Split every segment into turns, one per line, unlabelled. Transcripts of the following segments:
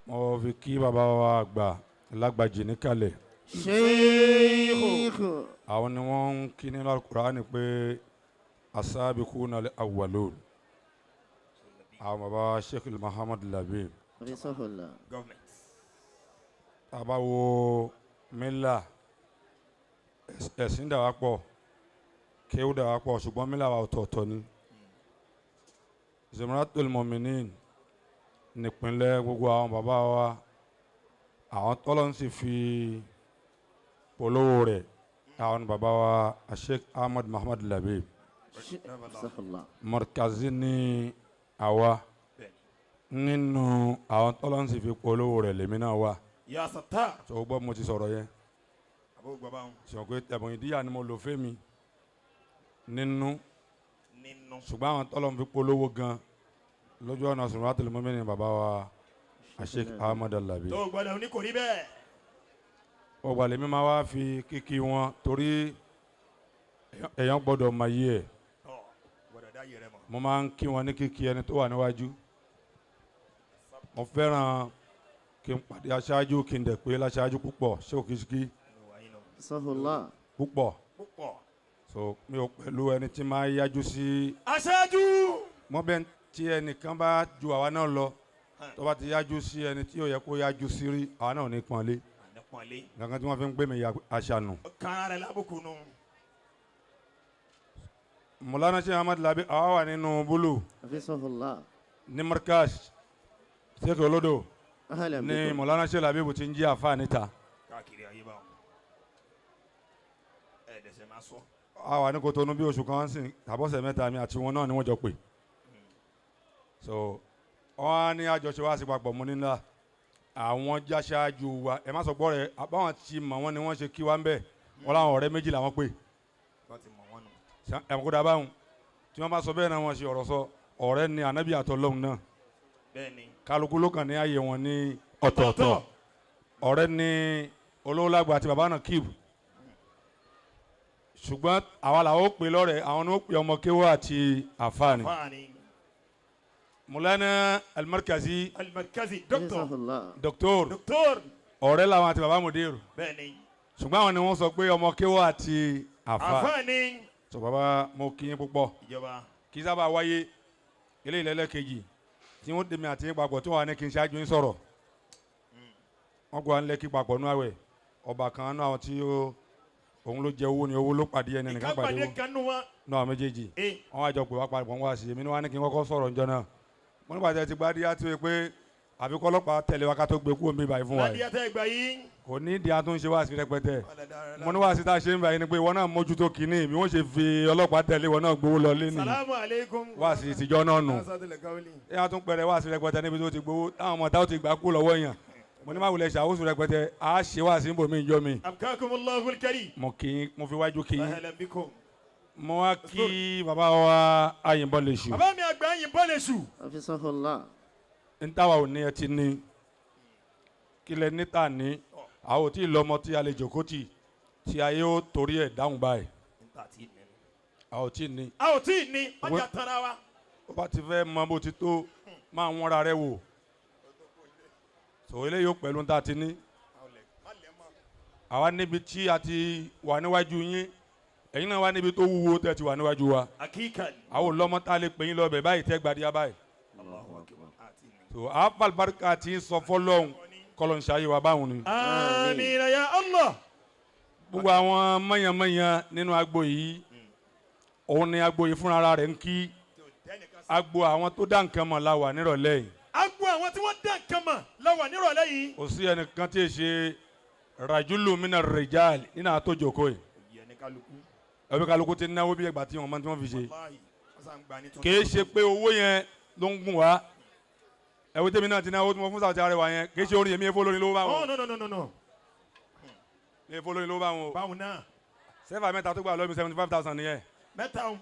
Mo fi kí bàbá wa àgbà Lágbàjì níkàlẹ̀.
Sheikh.
Àwọn ni wọ́n ń kí nínú Al-Qur'ani pé as-sabiquna al-awwalun. Àwọn bàbá wa Sheikh Muhammad Labib.
Hafizahullah.
Government.
Tá a bá wo mílà, ẹ̀sìn dà wá pọ̀, kéwú dà wá pọ̀, ṣùgbọ́n mílà wa ọ̀tọ̀ọ̀tọ̀ ni. Zumratul Muminin nípínlẹ̀ gbogbo àwọn bàbá wa, àwọn tọ́lọ́ ń sì fi polówó rẹ̀, àwọn bàbá wa Sheikh Ahmad Muhammad Labib.
Hafizahullah.
Markazi ní àwa nínú àwọn tọ́lọ́ ń sì fi polówó rẹ̀ lèmi náà wà.
Ya Sattar.
Sọ gbọ́, mo ti sọ̀rọ̀ yẹn.
Àbó gbọ́ báwọn.
Sọ pé ẹ̀bùn ìdíyà ni mo lò fẹ́ mi nínú.
Nínú.
Ṣùgbọ́n àwọn tọ́lọ́ ń fi polówó gan lójú ọ̀nà Zumratul Muminin bàbá wa Sheikh Ahmad Labib.
Tó gbọ́dọ̀ ní kò rí bẹ́ẹ̀.
Ọgbà lèmi máa wá fi kíkí wọn torí èèyàn gbọ́dọ̀ máa yí ẹ̀.
Tọ́ gbọ́dọ̀ dá yẹrẹ mọ̀.
Mo máa ń kí wọn ní kíkí ẹni tó wà níwájú. Mo fẹ́ràn kí n pàdé aṣáájú, kí n dẹ̀ pé láṣáájú púpọ̀ ṣé òkìṣíkí.
Hafizahullah.
Púpọ̀.
Púpọ̀.
So mi ò pẹ̀lú ẹni tí máa yájú sí.
Aṣáájú.
Mo bẹ́ẹ̀ tí ẹnìkan bá ju àwa náà lọ, tó bá ti yájú sí ẹni tí ó yẹ kó yájú sí rí, àwa náà ò ní pọ́nlé.
Ànípọ̀nlé.
Gangan tí wọ́n fi ń gbé mi ya aṣànù.
Kan rẹ̀ lábùkù nù.
Mọ̀lánà Sheikh Ahmad Labi, àwa wà nínú búlù.
Hafizahullah.
Ní Markaz Sheikh Olodo.
Ahlan
ní
bikum.
Mọ̀lánà Sheikh Labi ti ń jí àfa níta.
Káàkiri ayé báwọn. Ẹ dẹ̀sẹ̀ máa sọ.
A wà ní Kotonu bí oṣù kan sí tàbọ̀sẹ̀ 3, mi àti wọn náà ni wọ́n jọ pè. So wọ́n á ní àjọṣe wá sí papọ̀ mú nílá àwọn jáṣáájú wa. Ẹ má sọ gbọ́ rẹ̀, àbáwọn ti mọ̀ wọ́n ni wọ́n ṣe kí wa ń bẹ̀. Wọ́n láwọn ọ̀rẹ́ méjì làwọn pè.
Wọ́n ti mọ̀ wọ́n nù.
Ẹ̀mọ́ kó dábàá wọn tí wọ́n bá sọ bẹ́ẹ̀ náà, wọ́n ṣe ọ̀rọ̀ sọ. Ọ̀rẹ́ ni ànábì àtọlọ́hun náà.
Bẹ́ẹ̀ni.
Kálukú ló kàn ní ààyè wọn ní ọ̀tọ̀ọ̀tọ̀. Ọ̀rẹ́ ni olówó àti bàbá náà kíìbù, ṣùgbọ́n àwa làwọn ó pè lọ́rẹ̀, àwọn ni ó pè ọmọ kéwọ́ àti àfáàní.
Fáàní.
Mùlánà Alimarikazi.
Alimarikazi doctor.
Hafizahullah.
Doctor.
Doctor.
Ọ̀rẹ́ làwọn àti bàbá mudiru.
Bẹ́ẹ̀ni.
Ṣùgbọ́n àwọn ni wọ́n sọ pé ọmọ kéwọ́ àti àfáà.
Àfáàní.
Sọ bàbá, mo kí yín púpọ̀.
Ìjọba.
Kì í sábà wáyé eléyìí lẹ́lẹ́kejì tí wọ́n dèmi àti yín papọ̀ tí wọ́n wà ní kí n ṣáájú yín sọ̀rọ̀. Wọ́n gbọ́ àwọn lẹ́kí papọ̀ nú àwẹ̀ ọba kan náà, àwọn tí ó òun ló jẹ owó ni owó ló pàdé ẹni nìkan pàdé
Ìkápàdé
owó
kanú wọn.
náà, àwọn méjèèjì.
Ee.
Wọ́n wá jọ pé wá papọ̀, wọ́n wá sí èmi ní wọ́n á ní kí n kọ́kọ́ sọ̀rọ̀ njọ́ náà. Mo nígbà tí ẹ ti gbá díá tó yẹ pé àbí kọ́lọ́pàá tẹ̀lé wa ká tó gbé kúrò níbí báyìí fún wa yìí.
Ládìyà tẹ́ gbà yìí.
Kò ní ìdí àtúnṣe wá sí rẹpẹtẹ. Mo ní wá sí tá a ṣe ń báyìí ni pé ìwọ náà mójútó kínní bí wọ́n ṣe fi ọlọ́pàá tẹ̀lé ìwọ náà gbowó lọ lé nìyí.
Salamu aleykum.
Wá sí ìtìjọ́ náà nù.
Sátìlẹ̀ káwílì.
Ẹ yà tún pẹrẹ wá sí rẹpẹtẹ níbi tó ti gbowó táwọn ọmọ táwọn ti gbà kú lọ́wọ́ yàn. Mo ní má wulẹ̀ ṣàwùsù rẹpẹtẹ, a ṣe wá sí nbòmí ìjọ mi.
Abkakumullahu alkarim.
Mo kì í, mo fi wájú kì í.
Ahlan bikum.
Mo wá kí bàbá wa Ayìnbọn lè ṣù.
Bàbá mi àgbà yín bọ́ lè ṣù.
Hafizahullah.
N táwa ò ní ẹ ti ní kílẹ̀ níta ní àwọn ò tí ì lọ́mọ tí a lè jòkó tì tí ayé ó torí ẹ̀ dáhùn báyìí. Àwọn ò tí ì ní.
A ò tí ì ní ọjà tara wa.
Ó bá ti fẹ́ mọ bó ti tó, máa wọ́n ra rẹ wò sọ eléyìí ó pẹ̀lú tá a ti ní. Àwa níbi tí a ti wà níwájú yín, ẹ̀yin náà wà níbi tó wúwo tẹ́ ti wà níwájú wa.
Akíkan.
Àwọn olọ́mọ tá a lè pè yín lọ bẹ̀ báyìí tẹ́ gbadìyà báyìí so àfàlùbáríkà tí ń sọ fọlọ́hún kọlọ̀ ń ṣayé wa báwọn ni.
Amina ya Allah.
Gbogbo àwọn mọ̀yànmọ̀yàn nínú agbo yìí, òun ni agbo yìí fúnra rẹ̀ ń kí. Agbo àwọn tó dá nǹkan mọ̀ la wà nírọ̀lẹ́ yìí.
Agbo àwọn tí wọ́n dá nǹkan mọ̀ la wà nírọ̀lẹ́ yìí.
Kò sí ẹnìkan tí ì ṣe rajulu mina rijal nínú àtòjòkó yìí. Ẹbí kálukú ti náwó bí ẹgbàá tí wọn máa tí wọn fi ṣe. Kì í ṣe pé owó yẹn ló ń gùn wá. Ẹwọ tèmi náà ti náwó tí mo fún Sàwùtí Arẹwà yẹn, kì í ṣe orin èmi efó lórin lówó báwọn.
Oh, no, no, no, no, no.
Èmi efó lórin lówó báwọn o.
Báwo náà?
Sẹ́fà mẹ́ta tó gbà lọ́ọ́ mi, 75,000 nìyẹn.
Mẹ́ta o,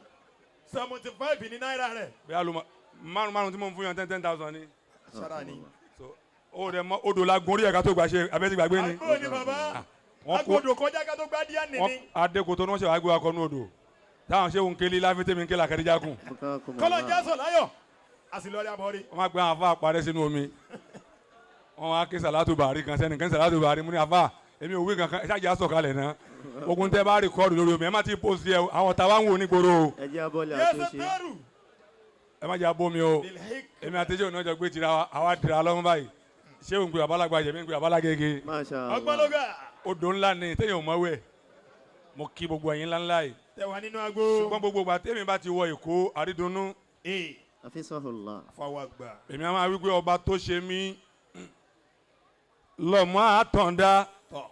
75 ní náírà rẹ̀.
Bí a lò mọ márùn márùn tí mo ń fún yàn, ten ten thousand ni.
Sara ni.
So ó rẹ mọ odò la gorí ẹ̀ ká tó gbà ṣe abẹ́tí gbàgbé ni.
Agbó ni bàbá.
Wọ́n kó
Agbódò kọjá ká tó gbá díẹ̀
wọ́n
nìní.
Adékòtò ní wọ́n ṣe wàá gbé wa kọ́ ní odò táwọn ṣé òun kélé láfi tèmi ń kélé àkàdéjà kùn.
Kọ́lọ̀ ń jásọ̀ láyọ̀. Àsìlọ́rí abọ́rí.
Wọ́n máa gbé àwọn afọ àparẹ́ sínú omi. Wọ́n wá ké sàlátù bàárí kan sẹ́ni kan sàlátù bàárí mú ní afa èmi ò wí kankan ẹ ṣáàjì àsọ̀kalẹ̀ náà ogun tẹ́ bá rìkọ́ọ̀dù lórí omi ẹ má ti post yẹ o àwọn tàwa ń wò ní gbòòrò o
Ẹ jẹ́ abọ́lé
Yẹ́sẹ̀
àtúnṣe.
tẹ́rù.
Ẹ má jẹ́ abomi o.
Bilhik.
Èmi àtẹ́jọ́ òní ọjọ́ gbé tira wa àwa dira lọ́mú báyìí ṣé òun gbé babalágbá jẹ mi ń gbé babalágége.
Masha Allah.
Ọgbọ́n ló gà.
Odò ńlá ni téèyàn ò mọ̀wé mo kí gbogbo ẹ̀yin ńláńlá yìí.
Tẹ̀wá nínú agbo.
Ṣùgbọ́n gbogbo ìgbà tèmi bá ti wọ Èkó àrídùnnú.
Ee.
Hafizahullah.
Fọwọ́ gbà.
Èmi á máa wí pé ọba tó ṣe mí lọ́mọ àtọ̀ǹda
Tọ̀.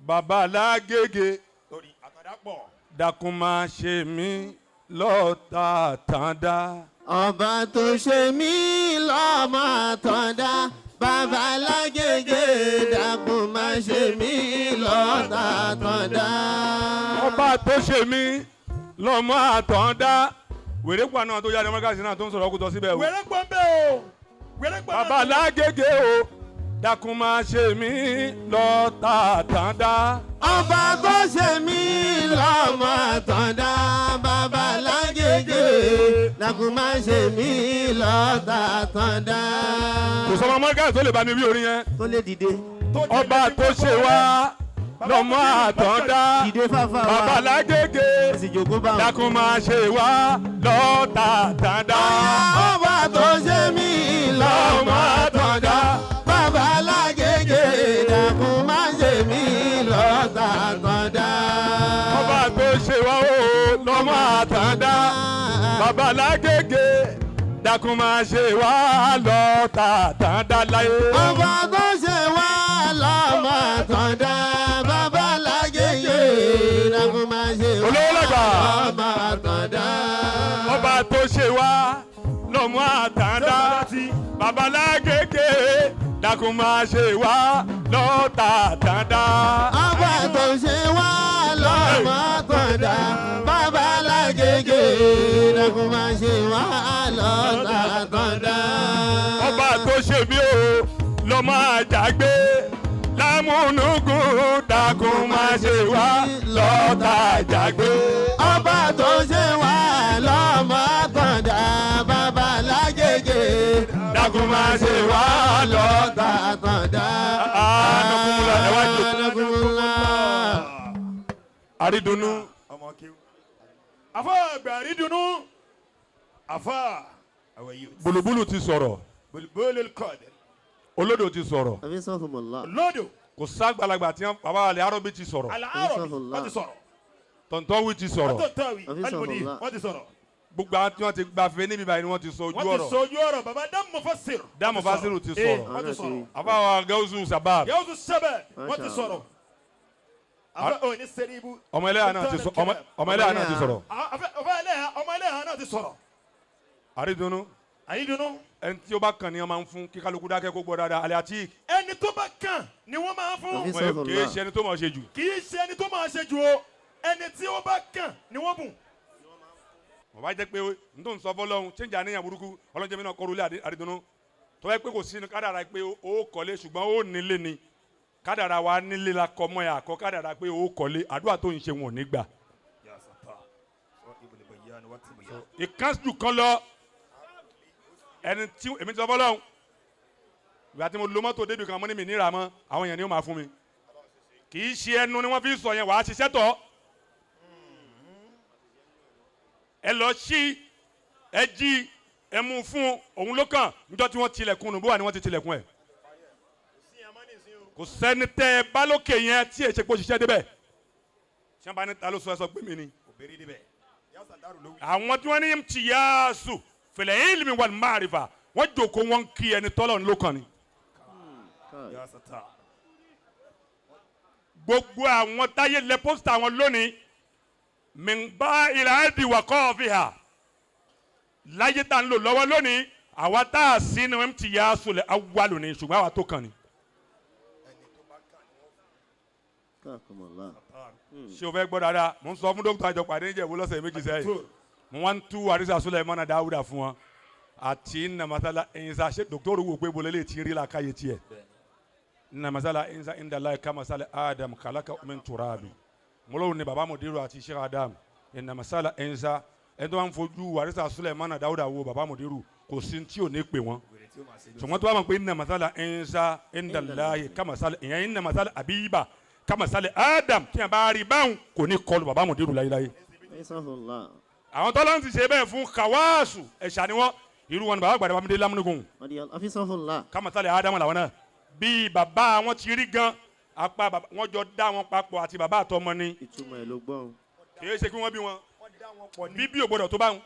bàbá alágége
Torí àtàndá pọ̀.
dákun máa ṣe mí lọ́ta àtàndá.
Ọba tó ṣe mí lọ́mọ àtọ̀dá bàbá lágége dákun má ṣe mí lọ́tà àtọ̀dá.
Ọba tó ṣe mí lọ́mọ àtọ̀ǹda wèrè pa náà tó jáde mọ́kàsí náà tó ń sọ̀rọ̀ ọkùtọ̀ síbẹ̀ o.
Wẹ̀rẹ̀ pọ̀ bẹ́ẹ̀ o. Wẹ̀rẹ̀ pọ̀
Bàbá alágége o dákun máa ṣe mí lọ́ta àtàndá.
Ọba tó ṣe mí lọ́mọ àtọ̀dá bàbá lágége dákun má ṣe mí lọ́tà àtọ̀dá.
Kò sọmọ mọ́kàsí tó lè bá mi wí orin yẹn.
Tó lè dìde.
Ọba tó ṣe wá lọ́mọ àtọ̀ǹda
Dìde fáfá wa.
bàbá alágége
Sì jòkó bá wọn.
dákun máa ṣe wá lọ́ta àtàndá.
Ọba tó ṣe mí lọ́mọ àtọ̀dá bàbá lágége dákun má ṣe mí lọ́tà àtọ̀dá.
Ọba tó ṣe wá o lọ́mọ àtàndá bàbá alágége dákun máa ṣe wá lọ́ta àtàndá láyé.
Ọba tó ṣe wá lọ́mọ àtọ̀dá bàbá lágége dákun má ṣe wá
Olówó làgbà.
lọ́mọ àtọ̀dá.
Ọba tó ṣe wá lọ́mọ àtàndá bàbá alágége dákun máa ṣe wá lọ́ta àtàndá.
Ọba tó ṣe wá lọ́mọ àtọ̀dá bàbá lágége dákun má ṣe wá lọ́tà àtọ̀dá.
Ọba tó ṣe mí o lọ́mọ àjàgbé lámúnúgún dákun máa ṣe wá lọ́tà àjàgbé.
Ọba tó ṣe wá lọ́mọ àtọ̀dá bàbá lágége
Dákun máa ṣe wá lọ́tà
lọ́tà àtọ̀dá.
Anakumula, ẹ wá jókòó.
Anakumula.
Àrídùnnú.
Ọmọ kéwù. Afa àgbà rídùnnú. Afa àwọn yìí.
Bùlùbùlù ti sọ̀rọ̀.
Bulbul al-Qadir.
Olódò ti sọ̀rọ̀.
Hafizahumullah.
Lódò.
Kò ságbàlagbà tí bàbá alẹ́ arọ́bí ti sọ̀rọ̀.
Al-Arabi wọ́n ti sọ̀rọ̀.
Tọ̀ntọ́wì ti sọ̀rọ̀.
Tọ̀ntọ̀wì Al-Mudir wọ́n ti sọ̀rọ̀.
Gbogbo àwọn tí wọ́n ti gbafẹ́ níbi báyìí ni wọ́n ti sọ ojú
Wọ́n ti
ọ̀rọ̀.
sọ ojú ọ̀rọ̀ bàbá Dam Mufassir.
Dam Mufassir ti sọ̀rọ̀.
Wọ́n ti sọ̀rọ̀.
Àbáwá Gawusu Sabab.
Gawusu Sabab wọ́n ti sọ̀rọ̀.
Ọmọ ẹlẹ́yà náà ti sọ ọmọ ẹlẹ́yà náà ti sọ̀rọ̀.
Ọmọ ẹlẹ́yà náà ti sọ̀rọ̀.
Àrídùnnú.
Àrídùnnú.
Ẹni tí ó bá kàn ní wọ́n máa ń fún kí kálukú dákẹ́ kó gbọ́ dáadáa alẹ́ àti.
Ẹni tó bá kàn ni wọ́n máa ń fún.
Kì í ṣe ẹni tó máa ṣe jù.
Kì í ṣe ẹni tó máa ṣe jù o. Ẹni tí ó bá kàn ni wọ́n bùn.
Wọ́n bá jẹ́ pé n tó ń sọ fọlọ́hún ṣéǹjà àníyàn burúkú ọlọ́njẹ́ mi náà kọ́ru ilé Àrídùnnú. Tó bá yẹ pé kò sí ní kádàrá pé ó kọ́lé ṣùgbọ́n ó nílé ni. Kádàrá wa nílé la kọ́ mọ́ yà kọ́ kádàrá pé ó kọ́lé àdúrà tó ń ṣe wọn ò ní gbà. Ìkànnì kan lọ ẹni tí èmi ti sọ fọlọ́hún ìgbà tí mo lo mọ́tò débi kan mo ní mi níra mọ́ àwọn èèyàn ni ó máa fún mi. Kì í ṣe ẹnu ni wọ́n fi sọ yẹn wàá ṣiṣẹ́ tọ̀. Ẹ lọ sí ẹ jí ẹ mú fún òun ló kàn níjọ́ tí wọ́n tilẹ̀kùn nù bó wà ní wọ́n ti tilẹ̀kùn ẹ̀. Kò sẹ́ni tẹ́ ẹ bá lókè yẹn tí èsè kó ṣiṣẹ́ débẹ̀. Tí wọ́n bá ní ta ló sọ ẹ sọ pé mi ni. Àwọn tí wọ́n ní ti yáàsù fil ilmi wal ma'rifa wọ́n jòkó wọn kí ẹni tọ́lọ̀ ló kàn ni. Gbogbo àwọn táyé lẹ pósítà wọn lónìí mìíràn ìlàdí wà kọ́ fi hà láyé tá ń lò lọ́wọ́ lónìí àwa tá a sí ni wọ́n ti yáàsù lẹ̀ awà lónìí ṣùgbọ́n àwa tó kàn ni. Ṣé o fẹ́ gbọ́ dáadáa? Mo ń sọ fún dókítà àjọ pàdé níjẹ̀bú lọ́sẹ̀ méjì sẹ́yìn. Mo wá ń tú àrísà Sulaimana Dáúdà fún wọn àti nàmásálà ẹ̀yìnsá. Ṣé dókítà wò pé bolẹ́ lè ti rí la káyé tiẹ̀? Nàmásálà ẹ̀yìnsá indala kamasálà Adam kàlákà min turabi. Mọlọ́wọ́ ni baba Mudiru àti Sheikh Adam. Nàmásálà ẹ̀yìnsá ẹni tó máa ń fojú àrísà Sulaimana Dáúdà wo baba Mudiru kò sí tí ò ní pè wọ́n. Ṣùgbọ́n tó bá mọ̀ pé inna masala Isa indallahi kamasali ìyẹn inna masala Abiba kamasali Adam tí a bá rí báwọn kò ní kọlu bàbá Mùdírù láyéláyé. Àwọn tọ́lá ń ti ṣe bẹ́ẹ̀ fún kàwáàsù ẹ̀ṣà ni wọ́n irú wọn ni bàbá àgbàdo bàmídé lámúnigun kamasali Adam làwọn náà bí bàbá wọn ti rí gan apá wọn jọ dá wọn papọ̀ àti bàbá àtọmọ ni.
Ìtumọ̀ ẹ̀ ló gbọ́.
Kì í ṣe kí wọ́n bí wọn bíbí ò gbọdọ̀ tó bá wọn.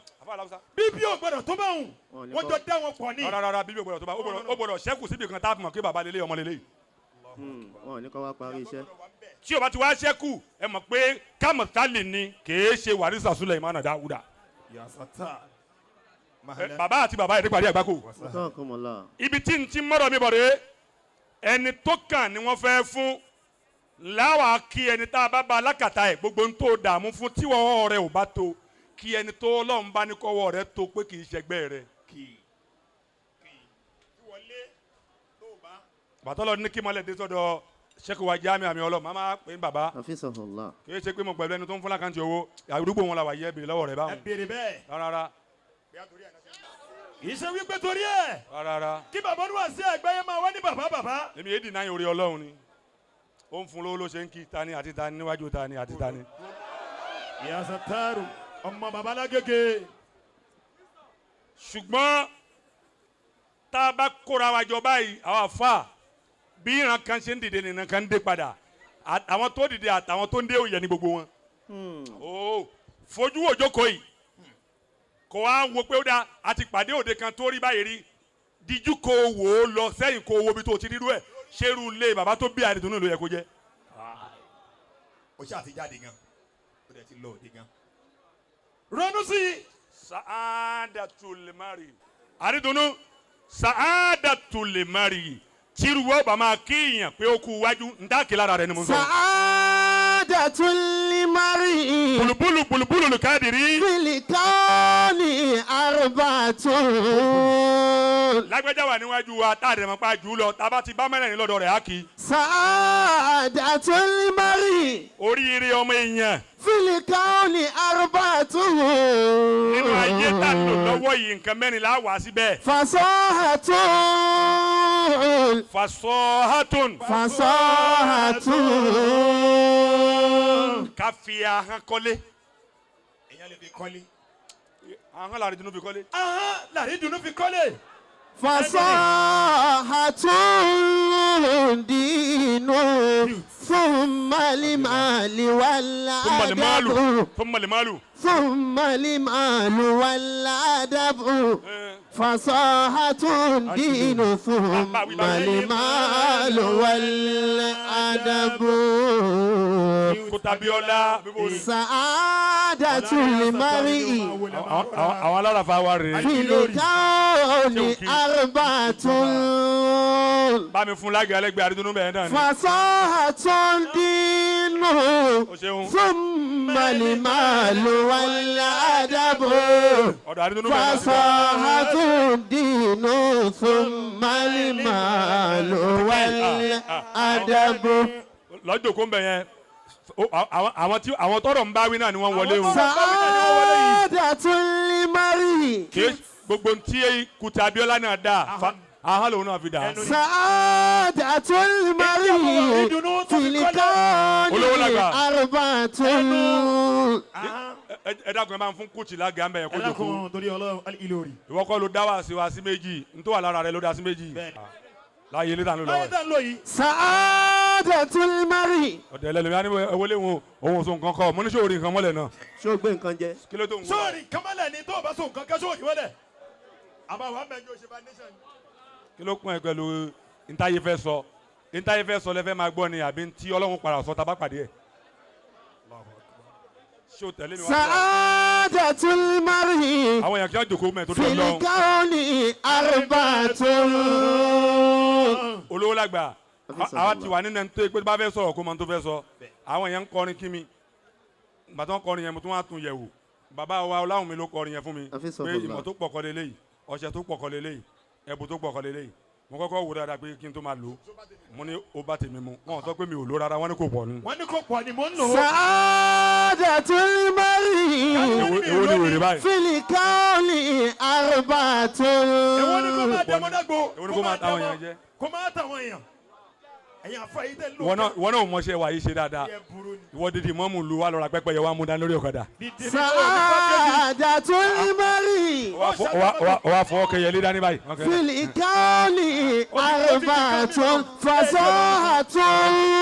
Bíbí ò gbọdọ̀ tó bá wọn. Wọ́n jọ dá wọn pọ̀ ní.
Rárá bíbí ò gbọdọ̀ tó bá wọn. Ó gbọdọ̀ ṣẹ́kù síbi kan tá a fi mọ̀ pé bàbá lélẹ̀ ọmọ lélẹ̀.
Wọn ò ní kọ́ wá parí iṣẹ́.
Tí o bá ti wá ṣẹ́kù ẹ mọ̀ pé kámọ̀tálì ni kì í ṣe wàrísà Sulaimana Dáúdà. Bàbá àti bàbá yẹn ti parí àgbákò. Ibi tí n ti mọ̀rọ̀ mi bọ̀ rèé ẹni tó kàn ni wọ́n fẹ́ fún láwa kí ẹni tá a bá ba alákàtà ẹ̀ gbogbo ń tó dààmú fún tíwọ́ rẹ̀ ò bá tó kí ẹni tó Ọlọ́run bá ní kọ́wọ́ rẹ̀ tó pé kì í ṣẹgbẹ́ rẹ̀. Bàtọ́lọ́ ní kí mọ́lẹ̀ dé sọ́dọ̀ Sheikh wa Jamiu àmì ọlọ́ màmá pé bàbá kì í ṣe pé mo pẹ̀lú ẹni tó ń fún lákàntì owó àdúgbò wọn la wà yẹ bèrè lọ́wọ́ rẹ̀ báwọn.
Ẹ bèrè bẹ́ẹ̀.
Rárá.
Kì í ṣe wípé torí ẹ̀.
Rárá.
Kí bàbá oníwà sí àgbáyé máa wá ní bàbá bàbá.
Èmi yé dìnnà orí Ọlọ́run ni ó ń fún lówó ló ṣe ń kí tani àti tani níwájú tani àti tani.
Ìyá Sataru ọmọ bàbá lágége.
Ṣùgbọ́n tá a bá kóra wa jọ báyìí àwọn àfa bí ìran kan ṣe ń dìde nìran kan ń dé padà àwọn tó dìde àtàwọn tó ń dé òye ní gbogbo wọn. Ó fojú wo jókòó yìí kò wá wo pé ó dáa àti pàdé òde kan tó rí báyìí rí díjú kò wò ó lọ sẹ́yìn kò wo ibi tó ti rírú ẹ̀ ṣerú ilé bàbá tó bí àdìdúnú ló yẹ kó jẹ́.
O ṣáà ti jáde gan o dẹ̀ ti lọ òde gan. Ronú sí i.
Sa'adatul mari. Àdìdúnú sa'adatul mari tírú wa bá máa kíyàn pé ó kú wájú ń dákì lára rẹ ni mo sọ.
Sa'adatul mari.
Bulubulu bulubulu lukadiri.
Filikani arbatun.
Lágbájá wà níwájú wa tá a dẹ̀ mọ́ pa jù lọ tá a bá ti bá mẹ́rẹ̀ẹ̀rin lọ́dọ̀ rẹ̀ á kì í.
Sa'adatul mari.
Oríire ọmọ èèyàn.
Filikani arbatun.
Nínú ayé tá a lò lọ́wọ́ yìí nǹkan mẹ́rin la wà síbẹ̀.
Fasahatun.
Fasahatun.
Fasahatun.
Ká fi ahọ́n kọ́lé.
Èèyàn lè fi kọ́lé.
Ahọ́n làrí dunu fi kọ́lé.
Ahọ́n làrí dunu fi kọ́lé.
Fasahatun dinu thumma limali wal adabu.
Thumma limalu.
Thumma limalu wal adabu. Fasahatun dinu thumma limalu wal adabu.
Kutabiola.
Sa'adatul mar'i.
Àwọn alárafa wa rèé.
Filikani arbatun.
Bá mi fún lágbè alẹ́gbẹ́ àrídúnú bẹ́ẹ̀ náà ni.
Fasahatun dinu thumma limalu wal adabu.
Ọ̀dọ̀ àrídúnú bẹ́ẹ̀ náà.
Fasahatun dinu thumma limalu wal adabu.
Lọ́jọ́ kó ń bẹ̀ yẹn àwọn tọrọ ń bá wí náà ni wọ́n wọlé o.
Sa'adatul mari.
Kì í gbogbo ntí Kuti Abiola náà dà ahọ́n lòun náà fi dà.
Sa'adatul mari filikani arbatun.
Ẹ dákun ẹ máa ń fún Kuti lága ń bẹ̀ yẹn kó jòkó.
Ẹ dákun torí Ọlọ́run Ìlọrin.
Ìwọ kọ́ ló dá wá sí wa sí méjì n tó wà lára rẹ ló dá sí méjì. Láyé ilé tàn ló lọ.
Láyé tàn ló yìí.
Sa'adatul mari.
Ọ̀dẹ̀ ẹlẹ́lẹ́mi á ní wọlé wọn òun ò so nǹkan kọ́ mo ní sóòrì nǹkan mọ́lẹ̀ náà.
Ṣé o gbé nǹkan jẹ?
Kí ló tó ń wọ?
Sóòrì nǹkan mọ́lẹ̀ ni tó o bá so nǹkan kẹ́ sóòrì mọ́lẹ̀. Àbá wa mẹ́jọ ṣe foundation.
Kí ló kún ẹ pẹ̀lú ntáyé fẹ́ sọ? Ntáyé fẹ́ sọ lẹ́fẹ́ máa gbọ́ ni àbí ntí Ọlọ́run padà sọ tá a bá pàdé ẹ̀. Ṣé o tẹ̀lé mi wá?
Sa'adatul mari.
Àwọn èèyàn kí wọ́n jòkó mẹ́ tó tó lọ.
Filikani arbatun.
Olówó lágbà àwa ti wà nínú ẹni tó yẹ pé bá fẹ́ sọ̀rọ̀ kó mọ tó fẹ́ sọ. Àwọn èèyàn ń kọrin kí mi. Bàtà ń kọrin yẹn mo tún wá tún yẹ̀ wò. Bàbá wa Ọláhùnmi ló kọrin yẹn fún mi. Pé ìmọ̀ tó pọ̀ kọ́ leléyìí, ọṣẹ tó pọ̀ kọ́ leléyìí, ẹ̀bùn tó pọ̀ kọ́ leléyìí. Mo kọ́kọ́ wò dáadáa pé kí n tó máa lò ó. Mo ní ó bá tèmi mu. Wọ́n sọ pé mi ò lò rárá, wọ́n ní kò pọ̀ ni.
Wọ́n ní kò pọ̀ ni mò ń lò ó.
Sa'adatul mar'i
Èwo ni wèrè báyìí?
fil kauni arba'atun.
Èwo ni kó máa dẹmọ dágbo.
Èwo ni kó máa táwọn èèyàn jẹ?
Kó máa táwọn èèyàn. Ẹ̀yin àfa yìí tẹ̀ lò.
Ìwọ náà ò mọṣẹ́ wa yìí ṣe dáadáa.
Ẹ burú ni.
Ìwọ dídì mọ́mù lu wa lọ́ra pẹ́pẹ́yẹ wa mú dání lórí ọ̀kadà.
Dìde ní kó ní pákéjì.
Sa'adatul mar'i
Ó wá fọwọ́ kẹyẹ lé dání báyìí.
fil kauni arba'atun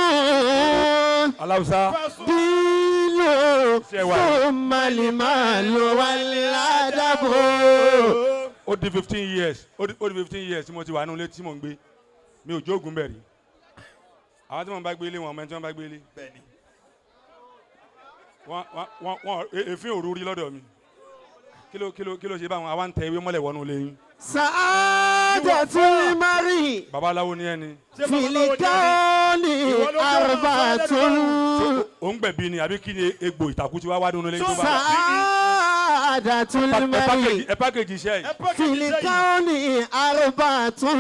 fasahatun.
Aláwùsá.
Dínú
Ṣé wà?
thumma limalu wal adabu.
Ó di 15 years, ó di 15 years tí mo ti wà nínú ilé tí mò ń gbé. Mi ò jóògùn bẹ̀ rí. Àwọn tí mo bá gbé ilé wọn, ọmọ ẹni tí wọ́n bá gbé ilé.
Bẹ́ẹ̀ni.
Wọ́n èéfín òru rí lọ́dọ̀ mi. Kí ló ṣe báwọn àwa ń tẹ ewé mọ́lẹ̀ wọnú ilé yín?
Sa'adatul mar'i
Babaláwo ni ẹni.
Ṣé babaláwo
fil
ni ẹni?
kauni
Ìwọ ló jẹ́ ọmọ
arba'atun.
Ó ń gbẹ̀bí ni àbí kí ni egbò ìtàkùn tí wá wá nínú ilé tó bá?
Sa'adatul mar'i
Ẹ pákéjì iṣẹ́ yìí.
Ẹ pákéjì
fil
iṣẹ́ yìí.
kauni arba'atun.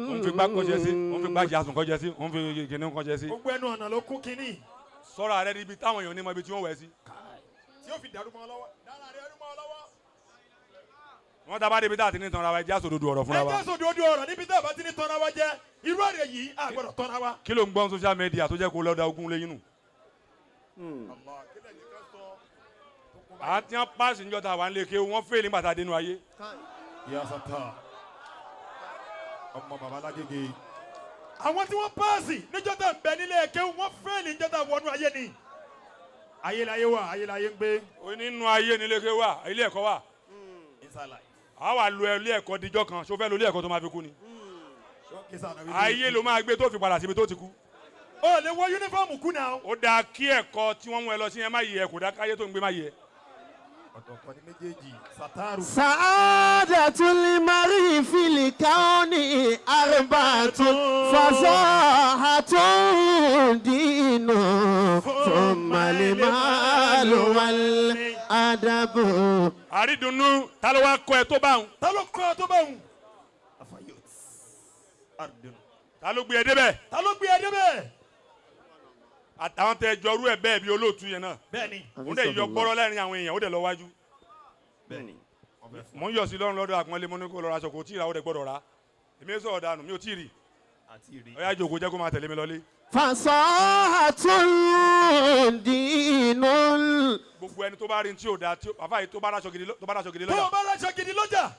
Òun fi gbá kọjẹ sí, òun fi gbá jasùn kọjẹ sí, òun fi kìnìún kọjẹ sí.
Gbogbo ẹnu ọ̀nà ló kún kínní.
Sọ́ra rẹ níbi táwọn èèyàn ní mọ ibi tí wọ́n wẹ̀ sí.
Tí yóò fi dàrú mọ́ ọ lọ́wọ́. Dára rẹ rú mọ́ ọ lọ́wọ́.
Wọ́n tá bá débi tá àti ní tanra wa, ẹjẹ́ àsòdodo ọ̀rọ̀ fúnra
Ẹ
wa.
jẹ́ sòdodo ọ̀rọ̀ níbi tá a bá ti ní tọ́ra wa jẹ́. Irú ọ̀rẹ́ yìí a gbọ́dọ̀ tọ́ra wa.
Kí ló ń gbọ́n social media tó jẹ́ kó lọ́dà ogun lẹ́yìn nù?
Allah, kí lè ní ká sọ?
Àti wọn paasi níjọ́ ta wà ń lé ké wọ́n fèlè nígbà tá a dénú ayé.
Ìyá sata ọmọ baba lágége. Àwọn tí wọ́n paasi níjọ́ tá ń bẹ nílé ẹ̀kẹ́ wọ́n fẹ́ẹ̀lì níjọ́ tá wọnú ayé ni. Ayélayé wà, ayélayé ń gbé.
Nínú ayé nílé ké wà, ilé ẹ̀kọ́ wà.
Inside life.
A wà lo ilé ẹ̀kọ́ díjọ́ kan, ṣó fẹ́ lo ilé ẹ̀kọ́ tó máa fi kú ni? Ayé ló máa gbé tó fi padà síbi tó ti kú.
O lè wọ yúnífọ̀mù kú náà.
Ó dáa kí ẹ̀kọ́ tí wọ́n mú ẹ lọ sí yẹn má yẹ, kò dáa káyé tó ń gbé má yẹ.
Ọ̀tọ̀ọ̀tọ̀ ni méjèèjì sataru.
Sa'adatul mar'i fil kauni arba'atun fasahatun dinu thumma limalu wal adabu.
Àrídùnnú, ta ló wá kọ́ ẹ tó bá òun?
Ta ló kọ́ ọ tó bá òun? Afayot. Ardun.
Ta ló gbé ẹ débẹ̀?
Ta ló gbé ẹ débẹ̀?
Àtàwọn tẹ jọrú ẹ bẹ́ẹ̀ bí olóòtú yẹn náà.
Bẹ́ẹ̀ni.
Òun dẹ̀ yọ gbọ́rọ́ lẹ́rìn àwọn èèyàn, ó dẹ̀ lọ wájú.
Bẹ́ẹ̀ni.
Mò ń yọ̀ sí lọ́rùn lọ́dọ̀ àpọ́nlé, mo ní kó lọ ra aṣọ, kò tí ì ra, ó dẹ̀ gbọ́dọ̀ ra. Èmi sọ̀rọ̀ dànù, mi ò tí ì rí.
Àti rí.
Ọ̀yá jòkó, jẹ́ kó máa tẹ̀lé mi lọlé.
Fasahatun dinu.
Gbogbo ẹni tó bá rí tí ò da, tí bàbá yìí tó bá ráṣọ gidi, tó bá ráṣọ gidi
Tó o
lọ́jà
bá ráṣọ gidi lọ́jà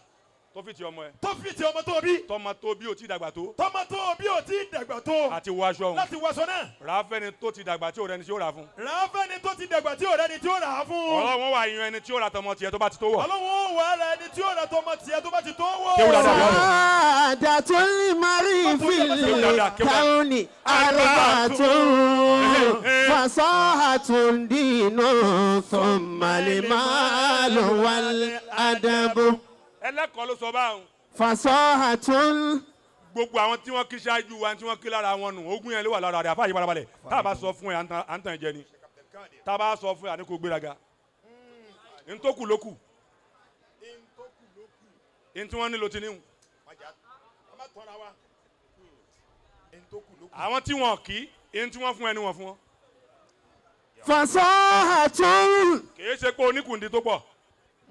tó fi ti ọmọ ẹ,
tó fi ti ọmọ tó bí,
tọmọ tó bí ò tí ì dàgbà tó
tọmọ tó bí ò tí ì dàgbà tó
àti wọ aṣọ òun,
láti wọṣọ náà,
rà á fẹ́ni tó ti dàgbà tí ò rẹni tí ó rà fún.
Rà á fẹ́ni tó ti dàgbà tí ò rẹ́ni tí ó rà á fún.
Ọlọ́run wà yan ẹni tí ó rà tọmọ tiẹ̀ tó bá ti tó wọ̀.
Ọlọ́run ó wà á ra ẹni tí ó rà tọmọ tiẹ̀ tó bá ti tó wọ̀.
Kéwù dáadáa bí ọ̀rọ̀.
Sa'adatul mar'i fil
dáadáa, kéwù dáadáa.
kauni arba'atun fasahatun dinu thumma limalu wal adabu.
Ẹlẹ́kọ̀ọ́ ló sọ báwọn.
Fasahatun.
Gbogbo àwọn tí wọ́n kí ṣáájú wa, tí wọ́n kí lára wọn nù, ogún yẹn ló wà lára rẹ̀. Àfáà yìí barabalẹ̀, tá a bá sọ fún ẹ, à ń tàn jẹ ni. Tá a bá sọ fún ẹ, àní kò gbéraga. Ntòkù ló kù, ntí wọ́n nílò ti níhùn. Àwọn tí wọ́n kí ntí wọ́n fún ẹni wọ́n fún wọn.
Fasahatun.
Kìí ṣe pé oníkùndí tó pọ̀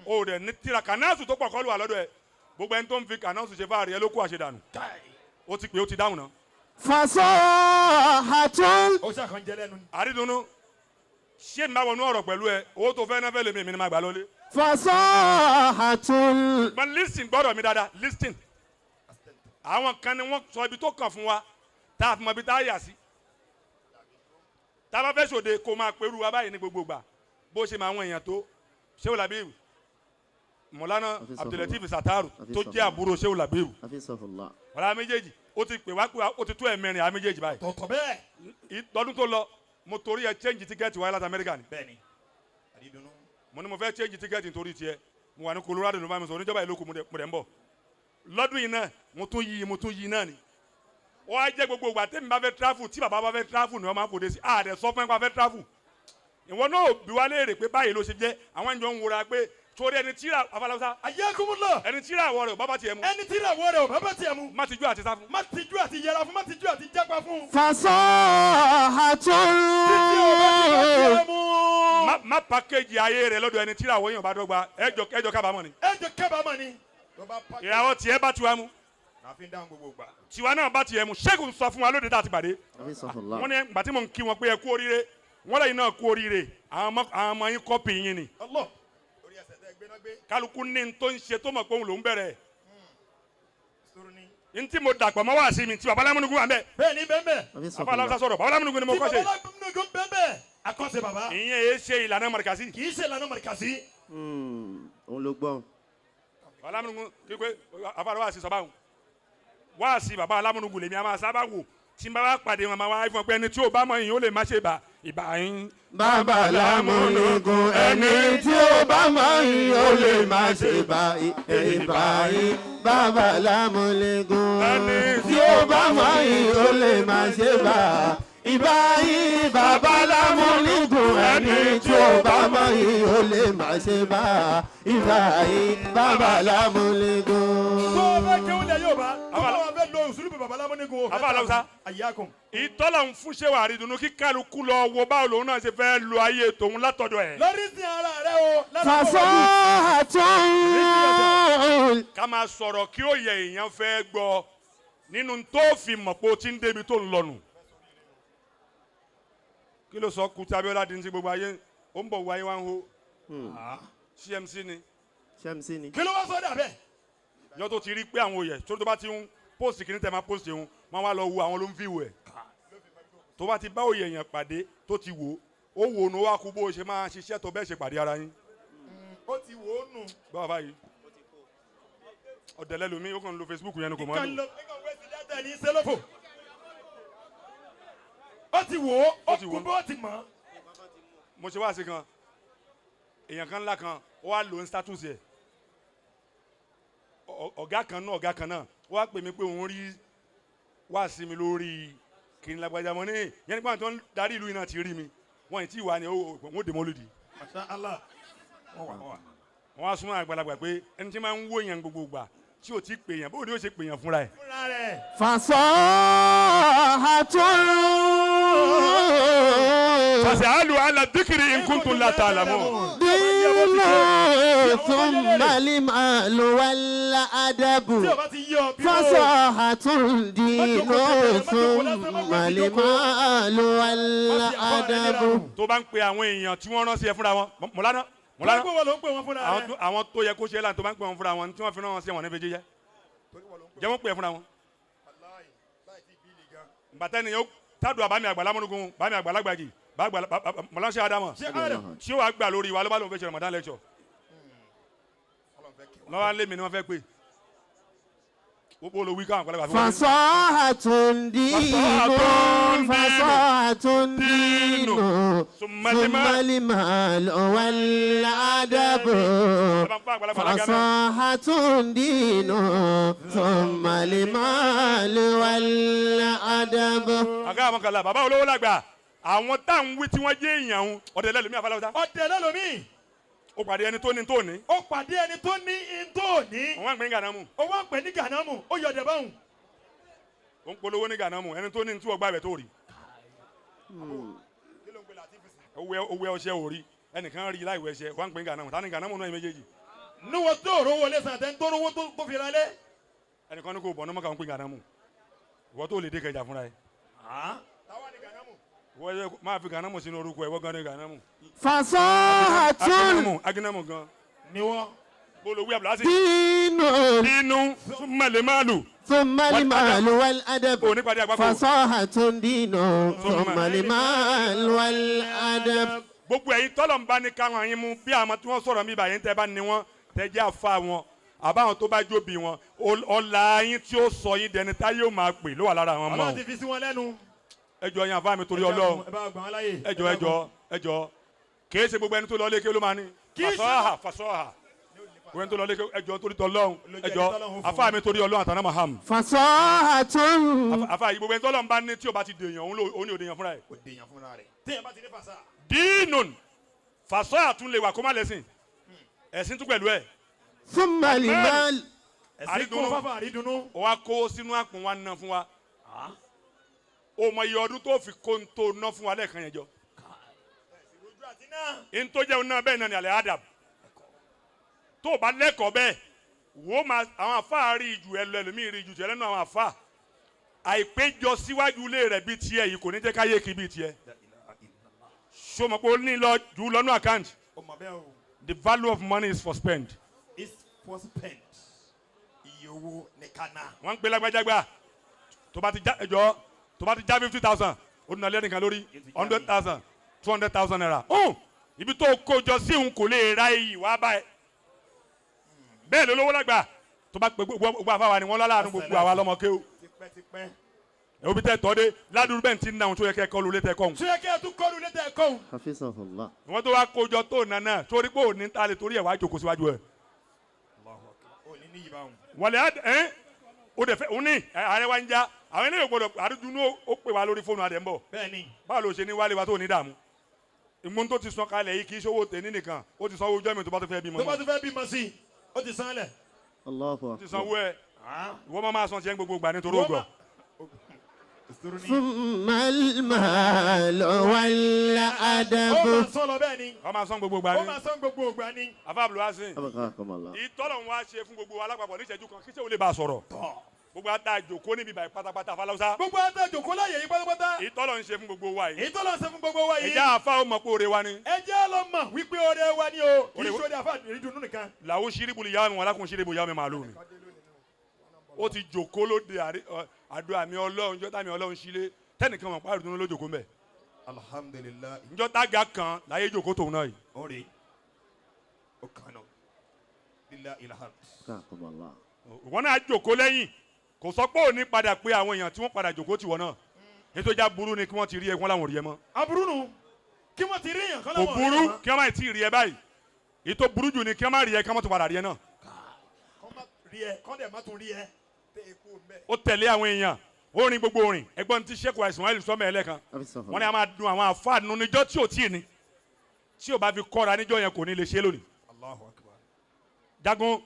o rẹ̀ ní tíra kànáàsù tó pọ̀ kọ́ ló wà lọ́dọ̀ ẹ. Gbogbo ẹni tó ń fi kànáàsù ṣe fáàrí ẹ ló kó àṣedànù. Ó ti pè, ó ti dáhùn náà.
Fasahatun.
Ó ṣàkàn jẹ lẹ́nu.
Àrídùnnú, ṣé n bá wọnú ọ̀rọ̀ pẹ̀lú ẹ, owó tó fẹ́ náà fẹ́ lèmi, èmi ni máa gbà lọ́lé.
Fasahatun.
But listen, gbọ́dọ̀ mi dáadáa, listen. Àwọn kan ni wọ́n sọ ibi tó kàn fún wa tá a fi mọ ibi tá a yà sí. Tá a bá fẹ́ sòde, kó máa pẹ̀rù wa báyìí ní gbogbo gbà bó ṣe máa àwọn èèyàn tó Ṣéwù Làbíyù, Mọ̀lánà Abdulateef Sataru tó jẹ́ àbúrò Ṣéwù Làbíyù,
Hafizahullah.
ọ̀la méjèèjì, ó ti pè wá pé ó ti tó ẹ̀mẹrin àwọn méjèèjì báyìí.
Tọ̀tọ̀ bẹ́ẹ̀.
Lọ́dún tó lọ, mo torí ẹ change ticket wáyé láti Amẹ́ríkà ni.
Bẹ́ẹ̀ni. Àdídùnnú.
Mo ní mo fẹ́ change ticket nítorí tiẹ̀. Mo wà ní Colorado ló bá mi sọ oníjọba ìlú kù, mo dẹ̀ ń bọ̀ lọ́dún yìí náà, mo tún yí náà ni. Wọ́n á jẹ́ gbogbo ìgbà tẹ́mi bá fẹ́ travel, tí bàbá bá fẹ́ travel ni wọ́n máa ń fòde sí. Àdẹ sọ fún ẹ pé a fẹ́ travel, ìwọ náà bí wá léèrè pé báyìí ló ṣe jẹ́. Àwọn ìjọ ń wora pé Torí ẹni tíra afọláwùsá.
Ayakumullah.
Ẹni tíra àwọ̀ rẹ̀ ò bá bá tiẹ̀ mu.
Ẹni tíra àwọ̀ rẹ̀ ò bá bá tiẹ̀ mu.
Má tijú àti sá fún.
Má tijú àti yẹra fún, má tijú àti jápa fún.
Fasọ́hàtún.
Títí ò bá ti bá tiẹ̀ mu.
Má pàkéjì ayé rẹ̀ lọ́dọ̀ ẹni tíra àwọ̀ yẹn ò bá dọ́gba, ẹjọ́ kábàámọ̀ ni.
Ẹjọ́ kábàámọ̀ ni.
Ìràwọ̀ tiẹ̀ bá tiwa mu. Tiwa náà bá tiẹ̀ mu. Ṣẹ́gun sọ fún wa lóde tá a ti pàdé. Wọ́n ní ìgbà tí mò ń kí wọn pé ẹ kú oríire, wọ́n lẹ́yìn náà kú oríire, àwọn ọmọ yín kọ́pì yín ni. Kálukú ní n tó ń ṣe tó mọ̀ pé òun ló ń bẹ̀rẹ̀. N tí mo dàpọ̀ mọ́ wá sí mi tí baba Lámúnugún wà ń bẹ̀.
Bẹ́ẹ̀ni bẹ́ẹ̀ bẹ́ẹ̀.
Baba Aláwùsá sọ̀rọ̀, baba Lámúnugún ni mo kọ́ ṣe.
Tí baba Lámúnugún bẹ́ẹ̀ bẹ́ẹ̀, akọ́ṣe baba.
Ìyẹn èé ṣe ìlànà mọ̀rìkàsí.
Kì í ṣe ìlànà mọ̀rìkàsí.
Òun ló gbọ́.
Baba Lámúnugún kí pé afárá wá sí sọ́bà òun. Wá sí baba Lámúnugún lèmi a máa sábà wò. Tí n bá wá pàdé wọn máa wá fún ọ pé ẹni tí ò bá mọ ìyẹn ó lè má ṣe bá ìbá yín.
Bàbá Lámúnugún ẹni tí ó bá mọ ìyẹn ó lè má ṣe bá ìbá yín. Bàbá Lámúnugún ẹni tí ó bá mọ ìyẹn ó lè má ṣe bá ìbá yín. Bàbá Lámúnugún ẹni tí ó bá mọ ìyẹn ó lè má ṣe bá ìbá yín. Bàbá Lámúnugún.
Tó o bá kéwòn lẹ yóò bá tó o bá fẹ́ lo òsùlùmí bàbá Lámúnugún o.
Bàbá Aláwùsá.
Àyàkùn.
Ìtọ́lọ̀ ń fún ṣéwà àrídùnnú kí kálukú lọ wo báwo lòun náà ṣe fẹ́ lo ayé tòun látọ̀dọ̀ ẹ̀.
Lórí sin ara rẹ o.
Fasọ́hàtún.
Ká máa sọ̀rọ̀ kí ó yẹ èèyàn fẹ́ gbọ́ nínú tó fi mọ̀ pé o ti ń débi tó ń lọnù. Kí ló sọ Kuti Abiola di ní ti gbogbo ayé ó ń bọ̀ wọ ayé wá ń hó. CMC ni.
CMC ni.
Kí ló wá sọ́dà bẹ́ẹ̀?
Yọ tó ti rí pé àwọn òye tó bá ti ń póòsì kìíní tẹ̀ máa póòsì òun máa wá lọ wo àwọn ló ń fíwò ẹ̀. Tó bá ti bá òye èèyàn pàdé tó ti wò ó wò ó wá kú bó o ṣe máa ṣiṣẹ́ tó bẹ́ẹ̀ ṣe pàdé ara yín.
Ó ti wò ó nù.
Báwa báyìí ọ̀dẹ̀lẹ̀ lomi ó kàn ń lo Facebook yẹn ni kò mọ́
Ìkànnì ló wẹ́sì dáadáa ní sẹ́lẹ̀fò. Ó ti wò ó, ó kú bó ti mọ̀.
Mo ṣe wáàsí kan, èèyàn kan ńlá kan, ó wá lò ó ní status yẹ. Ọ̀gá kan náà, ó wá pè mí pé òun rí wáàsí mi lórí kìnìún lágbájá mọ́ ní yẹn nípa tó ń darí ìlú iná ti rí mi wọ́n ti wà ní òun dè mọ́lódì.
Masha Allah.
Wọ́n á súnmọ́ àgbàlagbà pé ẹni tí máa ń wó yẹn gbogbo gbà tí ò ti pè yẹn bóun ni ó ṣe pè yẹn fúnra ẹ̀.
Fasọ́hàtún.
Fas'alu ala dhikri in kuntum la ta'lamun.
Dínú thumma al-malu wal-adabu. Fasọ́hàtún dínú thumma al-malu wal-adabu.
Tó bá ń pe àwọn èèyàn tí wọ́n rán sí ẹ fúnra wọn, Mọ̀lánà. Àwọn tó yẹ kó ṣe láǹ tó bá ń pè wọn fúnra wọn tí wọ́n fi rán wọn sí wọn ní fèjì jẹ́. Jẹ́ wọ́n pè é fúnra wọn. Bàtà ni yóò tádùn àbámi àgbà Lámúnugún bàmí àgbà lágbàjì Mọ̀láṣẹ́ Ádámọ̀ tí ó wàá gbà lórí wa ló bá lóun fẹ́ ṣe Ramadan lecture. Lọ́wọ́ lé mi ni wọ́n fẹ́ pè. Gbogbo olówí káwọn àgbàlagbà fún wọn.
Fasọ́hàtún dínú fasọ́hàtún dínú thumma al-malu wal-adabu. Fasọ́hàtún dínú thumma al-malu wal-adabu.
Àgá àwọn kan la bàbá olówó làgbà àwọn táwọn wí tí wọ́n jẹ́ èèyàn ń ọ̀dẹ̀ lẹ́lòmí àfọláwọ́sá.
Ọ̀dẹ̀ lẹ́lòmí.
Ó pàdé ẹni tó ní tó ní.
Ó pàdé ẹni tó ní tó ní.
Òun wá ń pè ní Gànámù.
Ó wá ń pè ní Gànámù, ó yọ ọ̀dẹ̀ báwùn.
Ó ń polówó ní Gànámù, ẹni tó ní tí wọ́n gbà bẹ̀ tó rí. Ó wẹ ọṣẹ ò rí, ẹnìkan rí láì wẹ ọṣẹ, wá ń pè ní Gànámù, ta ni Gànámù náà méjèèjì.
Níwọ̀n tó rówó lé sàn àtẹ́ni tó rówó tó fi ra lé.
Ẹnìkan ní kò bọ̀ ní mọ́kà ń pè Gànámù. Ìwọ tó lè dé kẹjà fúnra ẹ. Wọ́n máa fi Gànámù sínú orúkọ ẹ̀ wọ́n gan ní Gànámù.
Fasọ́hàtún.
Aginamu gan.
Ni wọ́n.
Bolo wí abúlé.
Dínú.
Dínú. Thumma al-malu.
Thumma al-malu wal-adab.
Òní pàdé àgbákò.
Fasọ́hàtún dínú. Thumma al-malu wal-adab.
Gbogbo ẹ̀yin tọ́lọ̀ ń bá ní káwọn yín mú bí àwọn tí wọ́n sọ̀rọ̀ mi báyìí tẹ́ bá ní wọn tẹ́ jẹ́ àfa wọn àbáwọn tó bá jóbi wọn ọ̀la yín tí ó sọ yín dẹni tá yóò máa pè ló wà lára àwọn ọmọ.
Ọlọ́run ti fi sí wọn lẹ́nu.
Ẹjọ́ yẹn àfa mi torí Ọlọ́run ẹjọ́ ẹjọ́ ẹjọ́ kìí ṣe gbogbo ẹni tó lọ lé ké ló máa ní fasọ́hà fasọ́hà gbogbo ẹni tó lọ lé ké ẹjọ́ torí tọlọ́run ẹjọ́ àfa mi torí Ọlọ́run àtàná maham.
Fasọ́hà tún.
Àfa yìí gbogbo ẹni tó lọ́n bá ní tí o bá ti dèèyàn òun ní òdèèyàn fúnra ẹ̀.
Téèyàn bá ti ní fàṣà.
Dínùn fasọ́hà tún lè wà kó má lẹ́sìn. Ẹ̀sìn tún pẹ̀lú ẹ̀.
ثم المال
Ẹ̀sìn kún fáfá àrídùnnú.
Ó wá kó sínú àpò wa ná fún wa. O mọ iye ọdún tó fi kó ń tó ná fún wa lẹ́ẹ̀kan yẹn jọ.
Ojú àti náà.
N tó jẹun náà bẹ́ẹ̀ náà ni àlẹ́ adab. Tó o bá lẹ́kọ̀ọ́ bẹ́ẹ̀, wò ó máa àwọn àfáà rí ìjù ẹ lọ ẹlòmíì rí ìjù tiẹ̀ lẹ́nu àwọn àfáà. Àìpéjọ síwájú ilé rẹ̀ bíi tiẹ̀ yìí kò ní jẹ́ káyé kí bíi tiẹ̀. Ṣé o mọ̀ pé o ní lọ jù lọ́nú àkáǹtì?
Ọmọ bẹ́ẹ̀ o.
The value of money is for spend.
It's for spent. Iye owó ní kánà.
Wọ́n ń pè lágbájágbá tó bá ti já ẹjọ́ tó bá ti já 50,000 ó nà lẹ́nìkan lórí 100,000 200,000 naira. Ọ̀hún ibi tó kó jọ sí òun kò lè ra iyì wá báyìí. Bẹ́ẹ̀ ló lówó lágbà tó bá pè gbogbo àfáwà ni wọ́n lálàánú gbogbo àwa lọ́mọ kéwù.
Tipẹ́tipẹ́.
Ẹ̀ òbí tẹ̀ tọ́ dé ládùúgbò bẹ́ẹ̀ ti ń náà tó yẹ kẹ́ kọ́ lulẹ̀ tẹ́ kọ́ òun.
Ṣé yẹ kí ẹ tún kọ́lu létẹ̀ ẹ̀kọ́ òun?
حفظه الله
Ìwọ́n tó wá kó jọ tó nà náà torí pé òní ta lè torí ẹ̀ wá jókòó síwájú ẹ̀.
Ò ní níyì báwọn.
Wàlẹ̀ ẹ̀ o dẹ̀ fẹ́ òun ní ààrẹ wa ń já àwọn eléyìí gbọdọ̀ àdúdú ó pè wá lórí fóònù àdẹ̀ ń bọ̀.
Bẹ́ẹ̀ni.
Báwo ló ṣe ní wálé wa tó ní dààmú ìmú tó ti san kalẹ̀ yìí kì í ṣòwò tèmi nìkan ó ti sanwó ọjọ́ mi tó bá tó fẹ́ bímọ
Tó bá
mọ́
tún fẹ́ bímọ sí i, ó ti san lẹ̀.
الله
ó ti
أكبر
sanwó ẹ ìwọ máa máa san tiẹ̀ gbogbo gbà nítorí ògọ̀
ثم المال
Ó
والأدب
máa sọ lọ bẹ́ẹ̀ ni.
wọ́n máa san gbogbo gbà
Ó
ní.
máa san gbogbo ògbà ni.
Afa Abdulwasin
أبقاكم الله
ìtọ́lọ̀ ń wá ṣe fún gbogbo wa lápapọ̀ níṣẹ́jú kan kí sẹ́wọ́n lè bá a sọ̀rọ̀ gbogbo ata jòkó níbi báyìí pátápátá falawusa
Gbogbo ata jòkó láyè yìí pátápátá.
ìtọ́lọ̀ ń ṣe fún gbogbo wa yìí
Èyí tó lọ ṣe fún gbogbo wa yìí.
ìjà àfa ó mọ̀ pé oore wa ni
Ẹ jẹ́ lọ mọ̀ wípé oore wa ni o. Kì í
Oore-
ṣe oore àfa ìdùnnú nìkan.
làwọn ṣíríbù yá mi wọn lákùn ṣíríbù yá mi màlúù mi ó ti jòkó lóde àdó àmì Ọlọ́run jọ́tà mi Ọlọ́run sílé tẹ́nìkan mọ̀ pàrọ̀ dúró ló jòkó mbẹ̀
Alhamdulilayi.
njọ́ tága kan láyé jòkó tòun náà yìí
Oore. O kànú. Lillahi alhamd.
أبقاكم الله
ìwọ náà jòkó lẹ́yìn kò sọ pé òní padà pé àwọn èèyàn tí wọ́n padà jòkó tiwọ́ náà ètò ìjà burú ni kí wọ́n ti rí ẹ kí wọ́n láwọn ò rí ẹ mọ́
Aburú nu. Kí wọ́n ti rí yàn kán
kò
láwọn
burú
ọ̀rẹ́ wọn.
kí wọ́n má tí ì rí ẹ báyìí ètò burú jù ni kí wọ́n má rí ẹ kí wọ́n má tún padà rí ẹ náà
Kán má rí ẹ, kán dẹ̀ má tún rí ẹ. Tẹ ikú mbẹ́.
ó tẹ̀lé àwọn èèyàn ó rin gbogbo orin ẹgbọ́n tí sẹ́kù Ismail sọ́mọ́ ẹ̀ lẹ́kan
حفظه
wọ́n ní a
الله
máa dun àwọn àfáànù níjọ́ tí ò tí ì ní tí ò bá fi kọ́ra níjọ́ yẹn kò ní lè ṣe lónìí
Allahu akbar.
jagun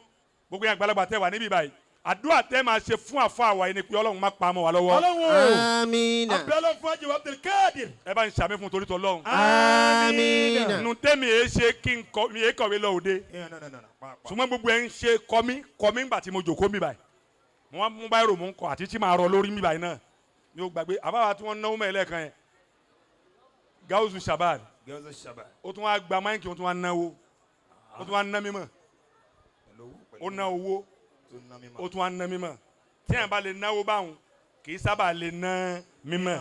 gbogbo yẹn àgbàlagbà tẹ wà níbí báyìí àdúrà tẹ máa ṣe fún àfa àwa yìí ni pé Ọlọ́run má pa á mọ́ wa lọ́wọ́
Ọlọ́run o.
آمين
Abẹ́lẹ́ fún Ajé Abdulkadir.
ẹ bá ń ṣàmì fún torí tọlọ́run
آمين
nu tẹ́mi èé ṣe kí n kọ mi èé kọ̀wé lọ òde
Eh, no, no, no, no. Pa, pa.
ṣùgbọ́n gbogbo ẹ̀ ń ṣe kọmí kọmí ńgbà tí mo jòkó mi báyìí mo wá mú báyìí rò mo ń kọ àti tí màá rọ lórí mi báyìí náà mi ò gbàgbé àbáwá tí wọ́n náwó mẹ́lẹ̀ kan yẹn Gausu Shabad
Gẹ́gẹ́ sábà.
ó tún wá gba máìkì ó tún wá náwó ó tún wá ná mímọ́
Pẹ̀lú owó, pẹ̀lú
ó ná owó
tó ná mímọ́.
ó tún wá ná mímọ́ tí yẹn bá lè náwó báwọn kì í sábà lè ná mímọ́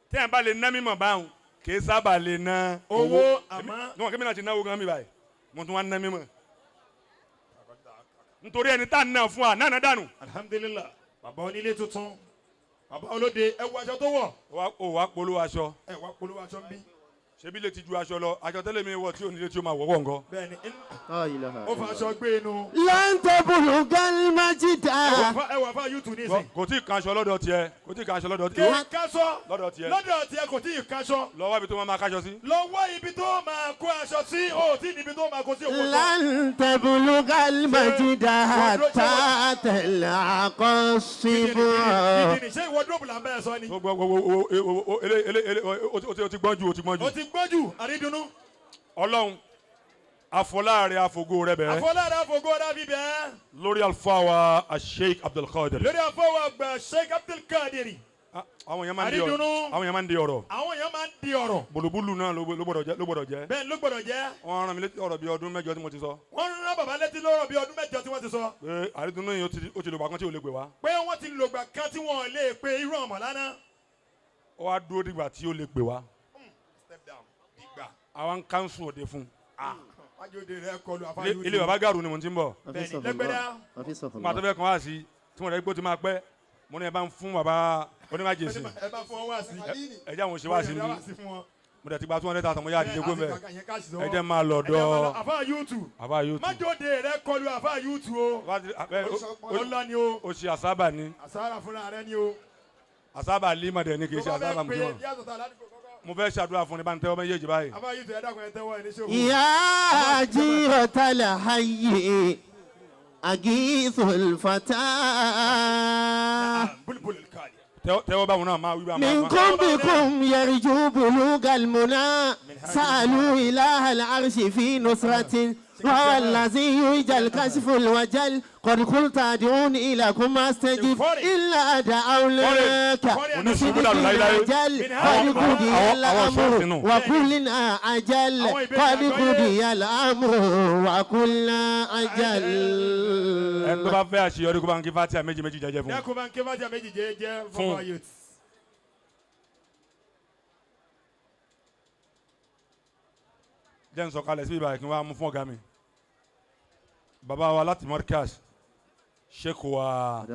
tí yẹn bá lè ná mímọ́ báwọn kì í sábà lè ná
Owó àmọ́.
níwọ̀n kí mi náà ti náwó gan mi báyìí mo tún wá ná mímọ́ nítorí ẹni tá à ń ná fún wa náà dànù
Alhamdulillah. Bàbá onílé tuntun. Bàbá olóde ẹ wo aṣọ tó wọ̀.
ó wá polówó aṣọ
Ẹ wá polówó aṣọ ń bí.
ṣebí lè ti ju aṣọ lọ aṣọ tẹ́lẹ̀ mi wọ̀ tí ò ní lè tí ó máa wọ̀wọ̀ nǹkan
Bẹ́ẹ̀ni,
لا إله
ó fa
إلا
aṣọ
الله
gbé inú.
لن تبلغ المجد
Ẹ wà fún YouTube nísìn.
kò tí ì kan aṣọ lọ́dọ̀ tiẹ̀ kò tí ì kan aṣọ lọ́dọ̀ tiẹ̀
Kí kaṣọ.
lọ́dọ̀ tiẹ̀
Lọ́dọ̀ tiẹ̀ kò tí ì kaṣọ.
lọ́wọ́ ibi tó máa máa káṣọ sí
Lọ wá ibi tó máa kó aṣọ sí. O ò tí ì níbi tó máa kó sí òkú sọ.
لن تبلغ المجد حتى تلعق السبع
Dídìní ṣé ìwọ́dúrópù là ń bẹ́ẹ̀ sọ ni?
gbogbo gbogbo ele ele ele o ti gbọ́n ju o ti gbọ́n
O
ju
ti gbọ́n jù, àrídùnnú.
Ọlọ́run àfọláàrẹ àfògo rẹ bẹ̀rẹ̀
Àfọlára àfògo ọ̀rá fi bẹ́ẹ̀.
lórí àlùfáà wa Sheikh Abdulkadir
Lórí àfọwọ́ àgbà Sheikh Abdulkadir.
àwọn èèyàn máa ń di ọ̀rọ̀
Àrídùnnú.
àwọn èèyàn máa ń di ọ̀rọ̀
Àwọn èèyàn máa ń di ọ̀rọ̀.
bùlùbùlù náà ló gbọ́dọ̀ jẹ́ ló gbọ́dọ̀ jẹ́
Bẹ́ẹ̀ ló gbọ́dọ̀ jẹ́.
wọ́n rán mi létí ọ̀rọ̀ bíi ọdún mẹ́jọ tí mo ti sọ
Wọ́n rán bàbá létí lọ́rọ̀ bíi ọdún mẹ́jọ tí wọ́n ti sọ.
pé àrídùnnú yìí ó ti lògbà kan tí ò lè pè wá
Pé wọ́n ti lògbà kan tí wọ́n lè pe irú ọmọ lánàá.
ó wá dúró dìgbà tí ó lè pè wá
Step down. Dìgbà.
àwọn káńsù òde fún
Wájú rẹ kọlu
un
àfáàyè.
ilé bàbá gàrú ni mo ti ń bọ̀
حفظه
Lẹ́gbẹ̀dá.
الله حفظه
nígbà tó
الله
fẹ́ kàn wá sí tí wọ́n rẹ̀ gbó ti máa pẹ́ mo ní ẹ bá ń fún bàbá onímàjèsì
Ẹ bá fún wọn wá sí.
ẹ jẹ́ àwọn òṣèwà sí
Ẹ
mi
wá sí fún wọn.
mo dẹ̀ ti gba 200,000 mo yá àdìjẹ́ gómẹ̀ ẹ jẹ́ máa lọ
Ẹ jẹ́ máa lọ
dọ́
àfáà YouTube.
àbá yóò tù
Májòde rẹ kọlu àfáà YouTube o. Ó lọ ni o.
o ṣe àsábà ni
Àsárà fúnra rẹ ni o.
àsábà lima dẹ̀ ni kì í ṣe
Tó bá
àsábà
fẹ́ pe
mùsùlùmí
yàtọ̀ tá a ládùúgbò kọ́kọ́.
Mo fẹ́ ṣàdúrà fún ni bá ń tẹ́wọ́ méjèèjì báyìí.
Ìyá àjírọ̀tàlà ayé àgíìsùl fata.
Tẹ́wọ́ báwọn náà máa wí bá máa.
Minkum bikum yarju bulugal muna sa'alu ilahal arshi fi nusratin. وهو الذي يرجى الكشف الوجل قد قلت ادعوني لكم استجب الا دعوناك بصدق اجل قد قضي الامر وكلنا اجل قد قضي الامر وكلنا اجل.
Ẹni tó bá fẹ́ àṣeyọrí kó bá ń kí Fatiha méjì méjì jẹ́jẹ́ fún.
Kó bá ń kí Fatiha méjì jẹ́jẹ́ fún our youth.
Jẹ́ n sọ̀kalẹ̀ síbi ìbàdàn kí n wá mú fún ọ̀gá mi. Bàbá wa láti Markaz, Sheikh wa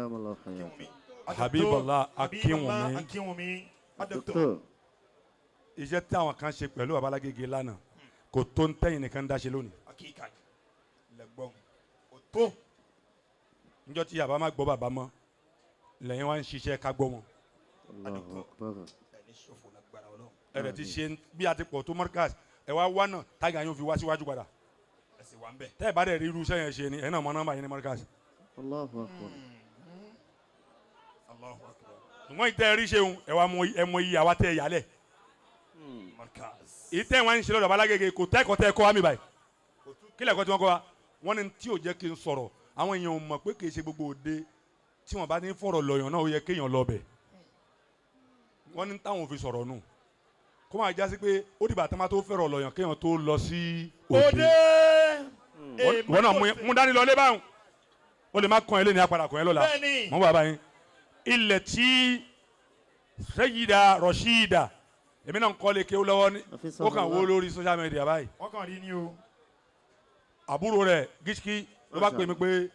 Habiballah Akinwumi. Iṣẹ́ tí àwọn kan ṣe pẹ̀lú bàbá Alágége lánàá kò tó ń tẹ̀yìn nìkan dá ṣe lónìí. Níjọ́ tí bàbá má gbọ́ bàbá mọ́ lẹ́yìn wá ń ṣiṣẹ́ ká gbọ́ wọn. Ẹ̀rẹ̀ ti ṣe bí a ti pọ̀ tó Markaz ẹ wá wá náà táyà yóò fi wá síwájú padà. Tẹ́ ẹ bá dẹ̀ rí irú iṣẹ́ yẹn ṣe ni ẹ̀ náà mọ nọ́mbà yẹn ní Markaz. Ṣùgbọ́n ìtẹ́ rí ṣeun ẹ wá mọ iye àwa tẹ́ ẹ yálẹ̀. Ìtẹ́ wọn ń ṣe lọ́dọ̀ Alágége kò tẹ́kọ̀ọ́ tẹ́ ẹ kọ́ wa mi báyìí. Kí lẹ́kọ̀ọ́ tí wọ́n kọ́ wa? Wọ́n ní tí ò jẹ́ kí n sọ̀rọ̀ àwọn èèyàn ò mọ̀ pé kì í ṣe gbogbo òde tí wọ́n bá ní fọ̀rọ̀ lọ̀yàn náà ó yẹ kéèyàn lọ bẹ̀. Wọ́n ní táwọn ò fi sọ̀rọ̀ nù. Kó máa jásí pé ó dìgbà tó máa tó fẹ̀rọ̀ lọ̀yàn kéèyàn tó lọ sí òde. Wọ́n náà mú dání lọ lé báwọn. Ó lè má kàn ẹ́ lé ní apàdà kàn ẹ́ lọ́la. Mọ̀ bàbá yín. Ilẹ̀ tí Sẹ́yìdà Rọ̀ṣídà èmi náà ń kọ́ lé kéwú lọ́wọ́ ní ó kàn wó lórí social media báyìí.
Wọ́n kàn rí ni o.
Àbúrò rẹ̀ Gíṣkí ló bá pè mí pé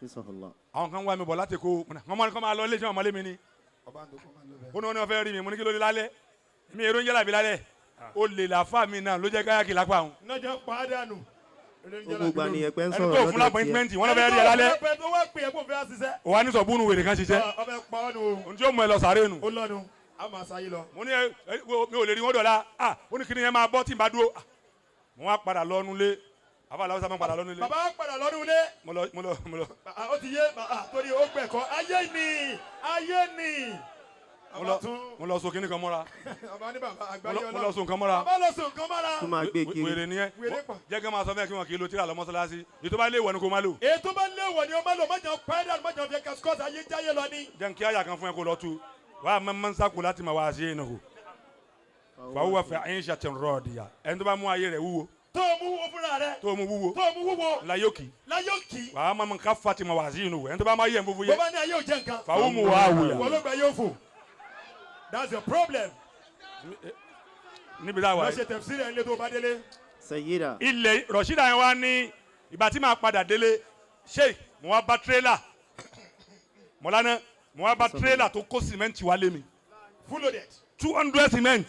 àwọn kan wá mi bọ̀ láti kó wọ́n mọ̀ ní kọ́ máa lọ ilé iṣẹ́ ọmọlé mi ni. Ó ní wọ́n ní wọ́n fẹ́ rí mi mo ní kí ló dé lálẹ́ èmi èrò ń jẹ́ làbí lálẹ́ ó lè làáfà mi náà ló jẹ́ káyàkì lápá òun.
Lọ́jọ́ pàdánù.
Gbogbo àni ẹ̀pẹ́ ń
ẹni
sọ̀rọ̀
tó fún
lọ́dọ̀ tiẹ̀.
lápọ́ìntmẹ́ǹtì wọ́n lọ fẹ́ rí ẹ lálẹ́
Ẹni tó wá pè é kó fẹ́ ṣiṣẹ́.
ò wá ní sọ búnú wèrè kan ṣiṣẹ́
Ọbẹ̀ pa ọ́ nù o.
ohun tí ó mú ẹ lọ sàárè nù.
Ó lọ́nu. A máa sáyé lọ.
Mo ní ẹ mi ò lè rí wọn dọ̀la ah ó ní kíni yẹn máa bọ́ tí n bá dúró. Mo wá padà lọ́nu lé àfa làwọn sábà padà lọ́nu lé.
Bàbá padà lọ́nu lé.
Mo lọ mo lọ mo lọ.
Ó ti yé torí ó gbẹ̀kọ́ ayé ni ayé ni.
Mo lọ so kíní kan mọ́ra.
Bàbá ní bàbá àgbáyé
Mo lọ so nǹkan mọ́ra.
Bàbá lọ so nǹkan mọ́ra.
Tó máa gbé kiri.
Wèrè nìyẹn. Jẹ́ kí n máa sọ fún ẹ kí wọn kì í lo tíra lọ mọ́sálásí. Ètò bá léèwọ̀ ni kò máa lò.
Ètò bá léèwọ̀ ni o máa lò má jẹun pẹ́ẹ́dà má jẹun fi kasikọ́sì ayé jáyé lọ ni.
Jẹ́ n kí àyà kan fún ẹ kó lọ tu. Wàá mọ mọ́nsákù láti máa wá sí ẹnu kù. Fàwùwà fẹ́ ayé ṣàtẹ̀ rọ̀ọ̀dìyà. Ẹni tó bá mú ayé rẹ̀ wúwo.
Tó o mú wúwo fúnra rẹ̀.
Tó o mú wúwo.
Tó o mú wúwo.
Láyòkì.
Láyòkì.
Wàá mọ ká Fatima wá sí inú. Ẹni tó bá máa yẹ nfufu yẹ.
Bó bá ní ayé ò jẹ nǹkan.
Fàwù mu wà wùyà.
Wọ́n ló gba yóò fò. That's your problem.
Níbi táwa
yìí. Lọ ṣe tẹ̀síìrì ẹ̀ ń lé tó bá délé.
Sẹ́yìdà.
Ilẹ̀ Rọ̀ṣídà yẹn wá ní ìgbà tí màá padà délé ṣé mo wá bá tírélà mọ̀lánà mo wá bá tírélà tó kó sìmẹ́ǹtì wá lé mi.
Full loaded.
200 cement.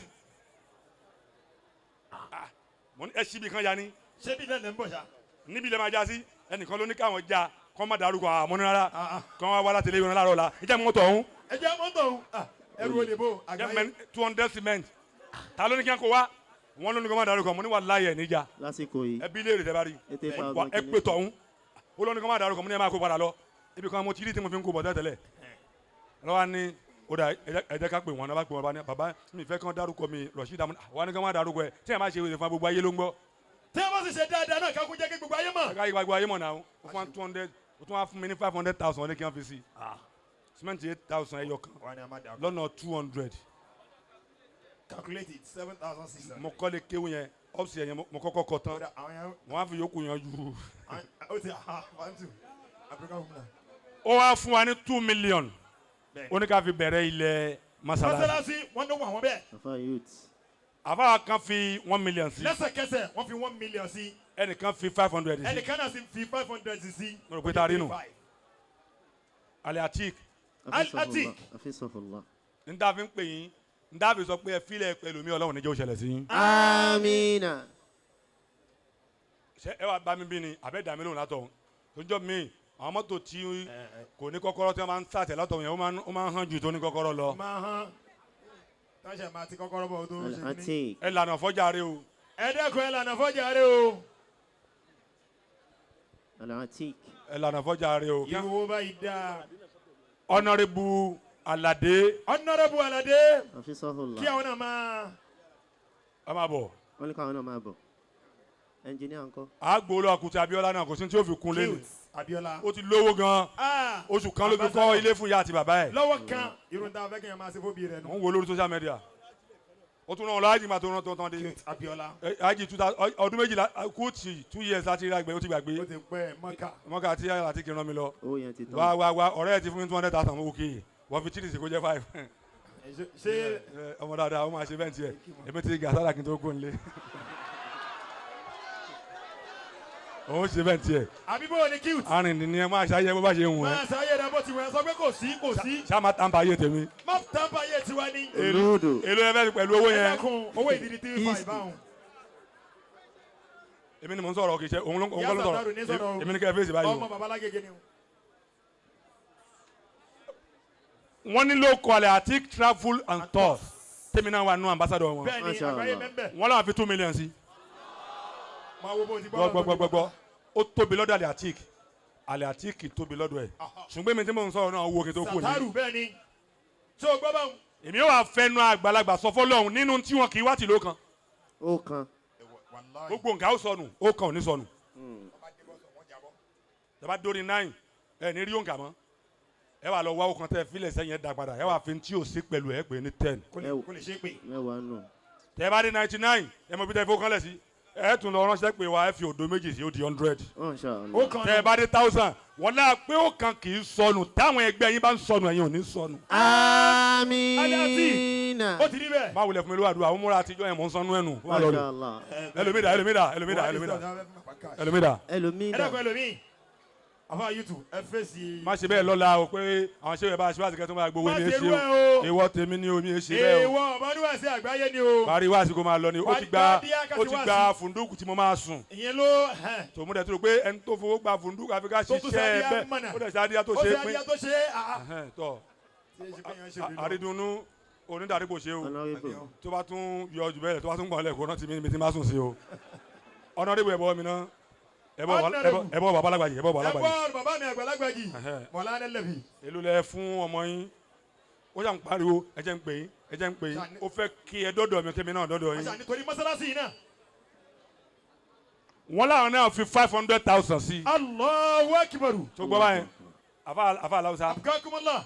Mo ní ẹ ṣíbi kan ya ni.
Ṣé bí lẹ́nu ń bọ̀ ṣá.
Níbi ilẹ̀ máa já sí ẹnìkan ló ní káwọn já kọ́ má darúgbó àmọ́ ní rárá kọ́ wá wá láti ilé ìwé láàárọ̀ la ẹ jẹ́ mọ́tò ọ̀hún.
Ẹ jẹ́ mọ́tò ọ̀hún ẹrù olè bò àgbáyé.
200 cement ta ló ní kí n kó wá wọn ló ní kó má darúgbó mo ní wà láyé ẹ̀ níjà.
Lásìkò yìí.
Ẹ bí léèrè tẹ bá rí ẹ pè tọ̀hún ó ló ní kó má darúgbó mo ní ẹ máa kó padà lọ ibi kan mo ti rí tí mo fi ń kó bọ̀ tẹ́tẹ́lẹ̀ lọ́wọ́ ni ó dà ẹ jẹ́ ká pè wọ́n náà bá pè wọ́n bá ní bàbá mi fẹ́ kán dárúkọ mi Rọ̀ṣídà wọ́n ní kán má dárúkọ ẹ tí ẹ má ṣe wèrè fún gbogbo ayé ló ń gbọ́.
Tí ẹ bá sì ṣe dáadáa náà kákó jẹ́ kí gbogbo ayé mọ̀.
Ká gbogbo ayé mọ̀ náà ó fún wa 200 ó tún wá fún mi ní 500,000 ní kí wọ́n fi sí cement 8,000 ẹyọ kan lọ́nà 200.
Calculate it 7,600.
Mo kọ́ lè kéwù yẹn ọ́fíìsì yẹn mo kọ́kọ́ kọ tán wọ́n á fi yòókù yan ju. Ó wá fún wa ní 2 million ó ní ká fi bẹ̀rẹ̀ ilẹ̀ masalasi.
Masalasi wọ́n ló wà wọ́n bẹ́ẹ̀.
Àfáà kan fi 1 million sí.
Lẹ́sẹ̀kẹsẹ̀ wọ́n fi 1 million sí.
Ẹnìkan fi 500 sí.
Ẹnìkan náà sì fi 500 sí.
Mo rò pé tá a rí nù. Al-Atiq.
Al-Atiq.
N ta fi ń pè yín n ta fi sọ pé ẹ filẹ̀ pẹ̀lú mi Ọlọ́run níjẹ́ ó ṣẹlẹ̀ sí yín.
Amina.
Ṣé ẹ wá bá mi bí ni àbẹ́ dàmí lóhùn látọ̀ tó ń jọ mí àwọn mọ́tò tí kò ní kọ́kọ́rọ́ tí wọ́n máa ń sàtẹ̀ látọ̀ yẹn ó máa ń hàn ju tó ní kọ́kọ́rọ́ lọ.
Táṣà máa ti kọ́kọ́rọ́ bọ̀ tó ṣe ní.
Al-Atiq.
Ẹ lànà fọ́jà rẹ o.
Ẹ dẹ́kun ẹ lànà fọ́jà rẹ o.
Al-Atiq.
Ẹ lànà fọ́jà rẹ o.
Irú wo báyìí dáa.
Honorable Alade.
Honorable Alade.
Hafizahullah.
Kí àwọn náà máa.
Ẹ máa bọ̀.
Wọ́n ní káwọn náà máa bọ̀. Ẹnjìníà ńkọ́.
Àgbòlò àkùtì Abiola náà kò sí tí ó fi kún lẹ́nu.
Cute Abiola.
Ó ti lówó gan-an.
Ah,
Oṣù kan ló fi kọ́ ilé fún ìyá àti bàbá ẹ̀.
lọ́wọ́ kan irun tá a fẹ́ kí n máa ṣe fóbi rẹ̀ nù.
Mò ń wo lórí social media. Ó tún rán ọ lọ ájì máa tó rán tán dé.
Cute Abiola.
Ájì ọdún méjìlá kùtì 2 years láti rí àgbẹ̀ ó ti gbàgbé.
Ó ti pẹ́ mọ́kà.
Mọ́kà àti àti kì í rán mi lọ.
Owó yẹn ti tán.
Wá wá wá, ọ̀rẹ́ ẹ̀ ti fún mi 200,000, mo kì í. Wọ́n fi three sí kó jẹ́ five.
Ṣé
Ọmọ dáadáa, ó máa ṣe bẹ́ẹ̀ tiẹ̀. Èmi ti gà sára kí n tó kó nílé. Òun ṣe bẹ́ẹ̀ tiẹ̀.
Àbí bó o ní cute.
Arìnrìn ni ẹ máa ṣayẹ bó bá ṣe ń wù ẹ́.
Máa ṣayé rẹ bó ti wẹ̀ sọ pé kò sí kò sí.
Ṣá máa tàǹpà ayé tèmi.
Má tàǹpà ayé tiwa ní.
Olódò.
Èló ẹ fẹ́ pẹ̀lú owó
Ẹ
yẹn?
dákun, owó ìdílé 3 5 báwọn.
Èmi ni mò ń sọ̀rọ̀, kì í ṣe òun ló òun kọ́ ló
Yasa Taru ní
sọ̀rọ̀.
sọ̀rọ̀ o.
Èmi ni kẹ́ ẹ fèsì báyìí o.
Ọmọ babalágége ni o.
Wọ́n ní ló kọ́ Al-Atiq Travel and Tours, tèmi náà wà nù ambassador wọn.
Bẹ́ẹ̀ ni.
Masha
Àgbáyé
Allah.
mẹ́mbẹ́.
Wọ́n làwọn fi 2 million sí.
Máa wo bó ti gbọ́.
Gbọ́gbọ́gbọ́gbọ́, ó tóbi lọ́dọ̀ Al-Atiq. Al-Atiq tóbi lọ́dọ̀ ẹ̀, ṣùgbọ́n èmi tí mò ń sọ̀rọ̀ náà owó kí n tó kù ní.
Sàtárù bẹ́ẹ̀ ni. Ṣé o gbọ́ báwọn?
Èmi yóò wá fẹnu àgbàlagbà sọ fọlọ́hún nínú tí wọn kì í wá tìló kan.
Ó kan.
Gbogbo nǹkan ó sọnù, ó kàn ò ní sọnù. Tẹ́bá dórí 9, ẹ ní rí òǹkà mọ́. Ẹ wà lọ wá ọkàn tẹ́ fílẹ̀ sẹ́yìn, ẹ dá padà, ẹ wà fi tí ò sí pẹ̀lú ẹ pé ní 10.
Kò lè ṣe é pè.
Mẹ́wàá nù.
Tẹ́ bá dé 99, ẹ mọ bí tẹ́ fowó kan lẹ̀ sí, ẹ tún lọ ránṣẹ́ pé wa, ẹ fi òdo méjì sí, ó di 100.
Masha
Ó
Allah.
kan
Tẹ́ bá dé 1,000, wọ́n náà pé ó kan kì í sọnù. Táwọn ẹgbẹ́ yín bá ń sọnù, ẹ̀yin ò ní sọnù.
Amina.
Ó ti rí bẹ́ẹ̀.
Má wulẹ̀ fún mi lówó àdúrà, àwọn múra àtijọ́ yẹn mò ń sọnù ẹnu. Wà lọ́rùn.
Masha Allah.
Ẹlòmídà, ẹlòmídà, ẹlòmídà, ẹlòmídà, ẹlòmídà.
Ẹlòmíì
Ẹ
dà.
dákun, ẹlòmíì. Àfa YouTube ẹ fèsì.
Má ṣe bẹ́ẹ̀ lọ́la o, pé àwọn ṣé bá ṣe wá sí kẹ́tọ́ máa gbowó
Má
mi
ṣe
ṣe
irú ẹ
o.
o.
Ìwọ tèmi ní omi ṣe bẹ́ẹ̀ o.
Èèwọ̀ ọ̀bánúwà sí àgbáyé ni o.
Parí wá sí kó máa lọ ni ó ti gba
Wá
ó ti gba fùndúkù tí mo máa sùn.
Ìyẹn ló hẹn.
Tòmú dẹ̀ tó rò pé ẹni tó fowó gba fùndúkù àfi ká
Tó tún
ṣiṣẹ́
ṣe
bẹ́ẹ̀
mọ̀nà.
ó dẹ̀ ṣe adíyá tó
Ó
ṣe
ṣe
é pín.
adíyá tó ṣe é. Ah, ah.
Ẹhẹ́n, tọ́
Ṣé ṣe pé yẹn ṣe òdodo?
Àrídùnnú onídàrígbò ṣe o.
Honorable.
Tó bá tún yọ jù bẹ́ẹ̀, tó bá tún gbọ̀n lẹ̀ kó rántí mi níbi tí má sùn sí o. Honorable, ẹ̀bọ̀ mi náà, ẹ̀bọ̀ ẹ̀bọ̀ bàbá alágbàjì, ẹ̀bọ̀ bàbá
Ẹ
alágbàjì.
gbọ́ bàbá mi àgbàlagbà yìí.
Ẹhẹ́n.
Mọ̀lá Lẹ́lẹ́bì.
Èló lẹ fún ọmọ yín? Ó ṣàn pariwo, ẹ jẹ́ ń pè yín, ẹ jẹ́ ń pè yín. Ó fẹ́ kí ẹ dọ́dọ̀ mi, kémi náà dọ́dọ̀ yín.
Àṣà nítorí mọ́sálásí yìí náà.
Wọ́n láwọn náà fi 500,000 sí.
Allahu akbar.
Tó gbọ́ báyẹn, àfa aláwùsá.
Abgakumullah.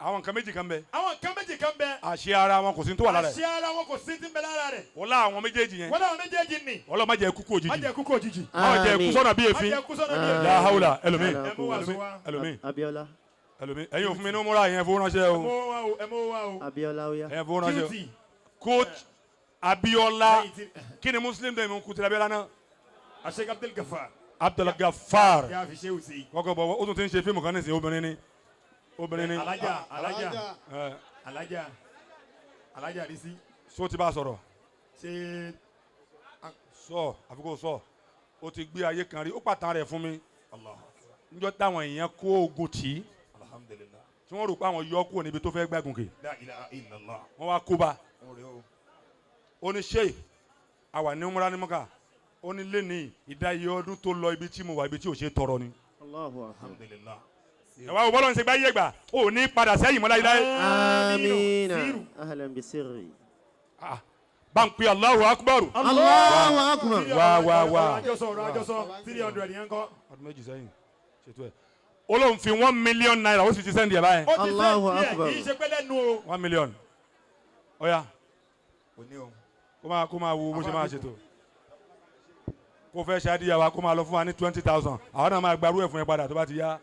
Àwọn nǹkan méjì kan bẹ.
Àwọn nǹkan méjì kan bẹ.
Àṣẹ ara wọn kò sí tó wà lára ẹ̀.
Àṣẹ ara wọn kò sí ti ń bẹ lára rẹ̀.
Wọ́n láwọn méjèèjì yẹn.
Wọ́n láwọn méjèèjì nì.
Wọ́n lọ́ má jẹ́ kúkú
Má
òjijì.
jẹ́ kúkú òjijì.
Má jẹ́ kú
Àmín.
sọ́nà bí
Má
èéfín.
jẹ́ kú sọ́nà bí èéfín.
La haula, ẹlòmíì.
Ẹ mú wa sọ wa.
Ẹlòmíì.
Abiola.
Ẹlòmíì, ẹ̀yin ò fún mi ní múra yẹn, fowó ránṣẹ́
Ẹ
o.
mú wa o, ẹ mú wa o.
Abiola oya.
Ẹ̀yin fowó ránṣẹ́ o.
Cutie.
Coach Abiola.
Lẹ́yìn tí-
Kí ni Muslim dẹ̀ mi kú ti Abiola náà?
Sheikh Abdul Gafar.
Abdul Gafar.
Yà á fi ṣe òsì.
Kọ́kọ́ bọ̀, ó tún ti ń ṣe fíìmù kan nísìnyí. Obìnrin ni, obìnrin ni.
Alájà, alájà,
Ẹ,
alájà, alájà Risi.
So ti bá a sọ̀rọ̀?
Ṣé
Sọ àfikún sọ, ó ti gbé ayé kan rí, ó pàtàn rẹ̀ fún mi.
Allah.
Níjọ́ táwọn èèyàn kó ogun tì í,
Alhamdulillah.
tí wọ́n rò pé àwọn yọ kúrò níbi tó fẹ́ gbẹ́gun kè,
La ilaha illallah.
wọ́n wá kó bá.
Orí o.
Ó ní ṣe àwà ní múra ní mọ́kà, ó ní lé ní ìdá iye ọdún tó lọ, ibi tí mo wà, ibi tí ò ṣe tọrọ ni.
Allahu akbar.
Alhamdulillah.
Ẹ wá wo bọ́lá ń ṣe gbá yé gbà, ó ní padà sẹ́yìn mọ́ láyé.
Amina.
Siru.
Ahlan bisirri.
Ah, bá ń pe Allahu akbar.
Allahu akbar.
Wá, wá, wá.
Ọ̀rọ̀ àjọsọ, ọ̀rọ̀ àjọsọ, 300 yẹn kọ́.
Ọdún méjì sẹ́yìn ṣètò ẹ̀, ó lóun fi ₦1 million, ó sì ti send ẹ̀ báyẹn.
Ó ti
Allahu
sẹ́ díẹ̀,
akbar.
kì í ṣe pé lẹ́nu o.
1 million, ọ̀ya.
Kò ní o.
Kó máa wo bó ṣe máa ṣètò, kó fẹ́ ṣe àdíyà wa, kó máa lọ fún wa ní 20,000, àwọn náà máa gbarú ẹ̀ fún ẹ padà tó bá ti yá.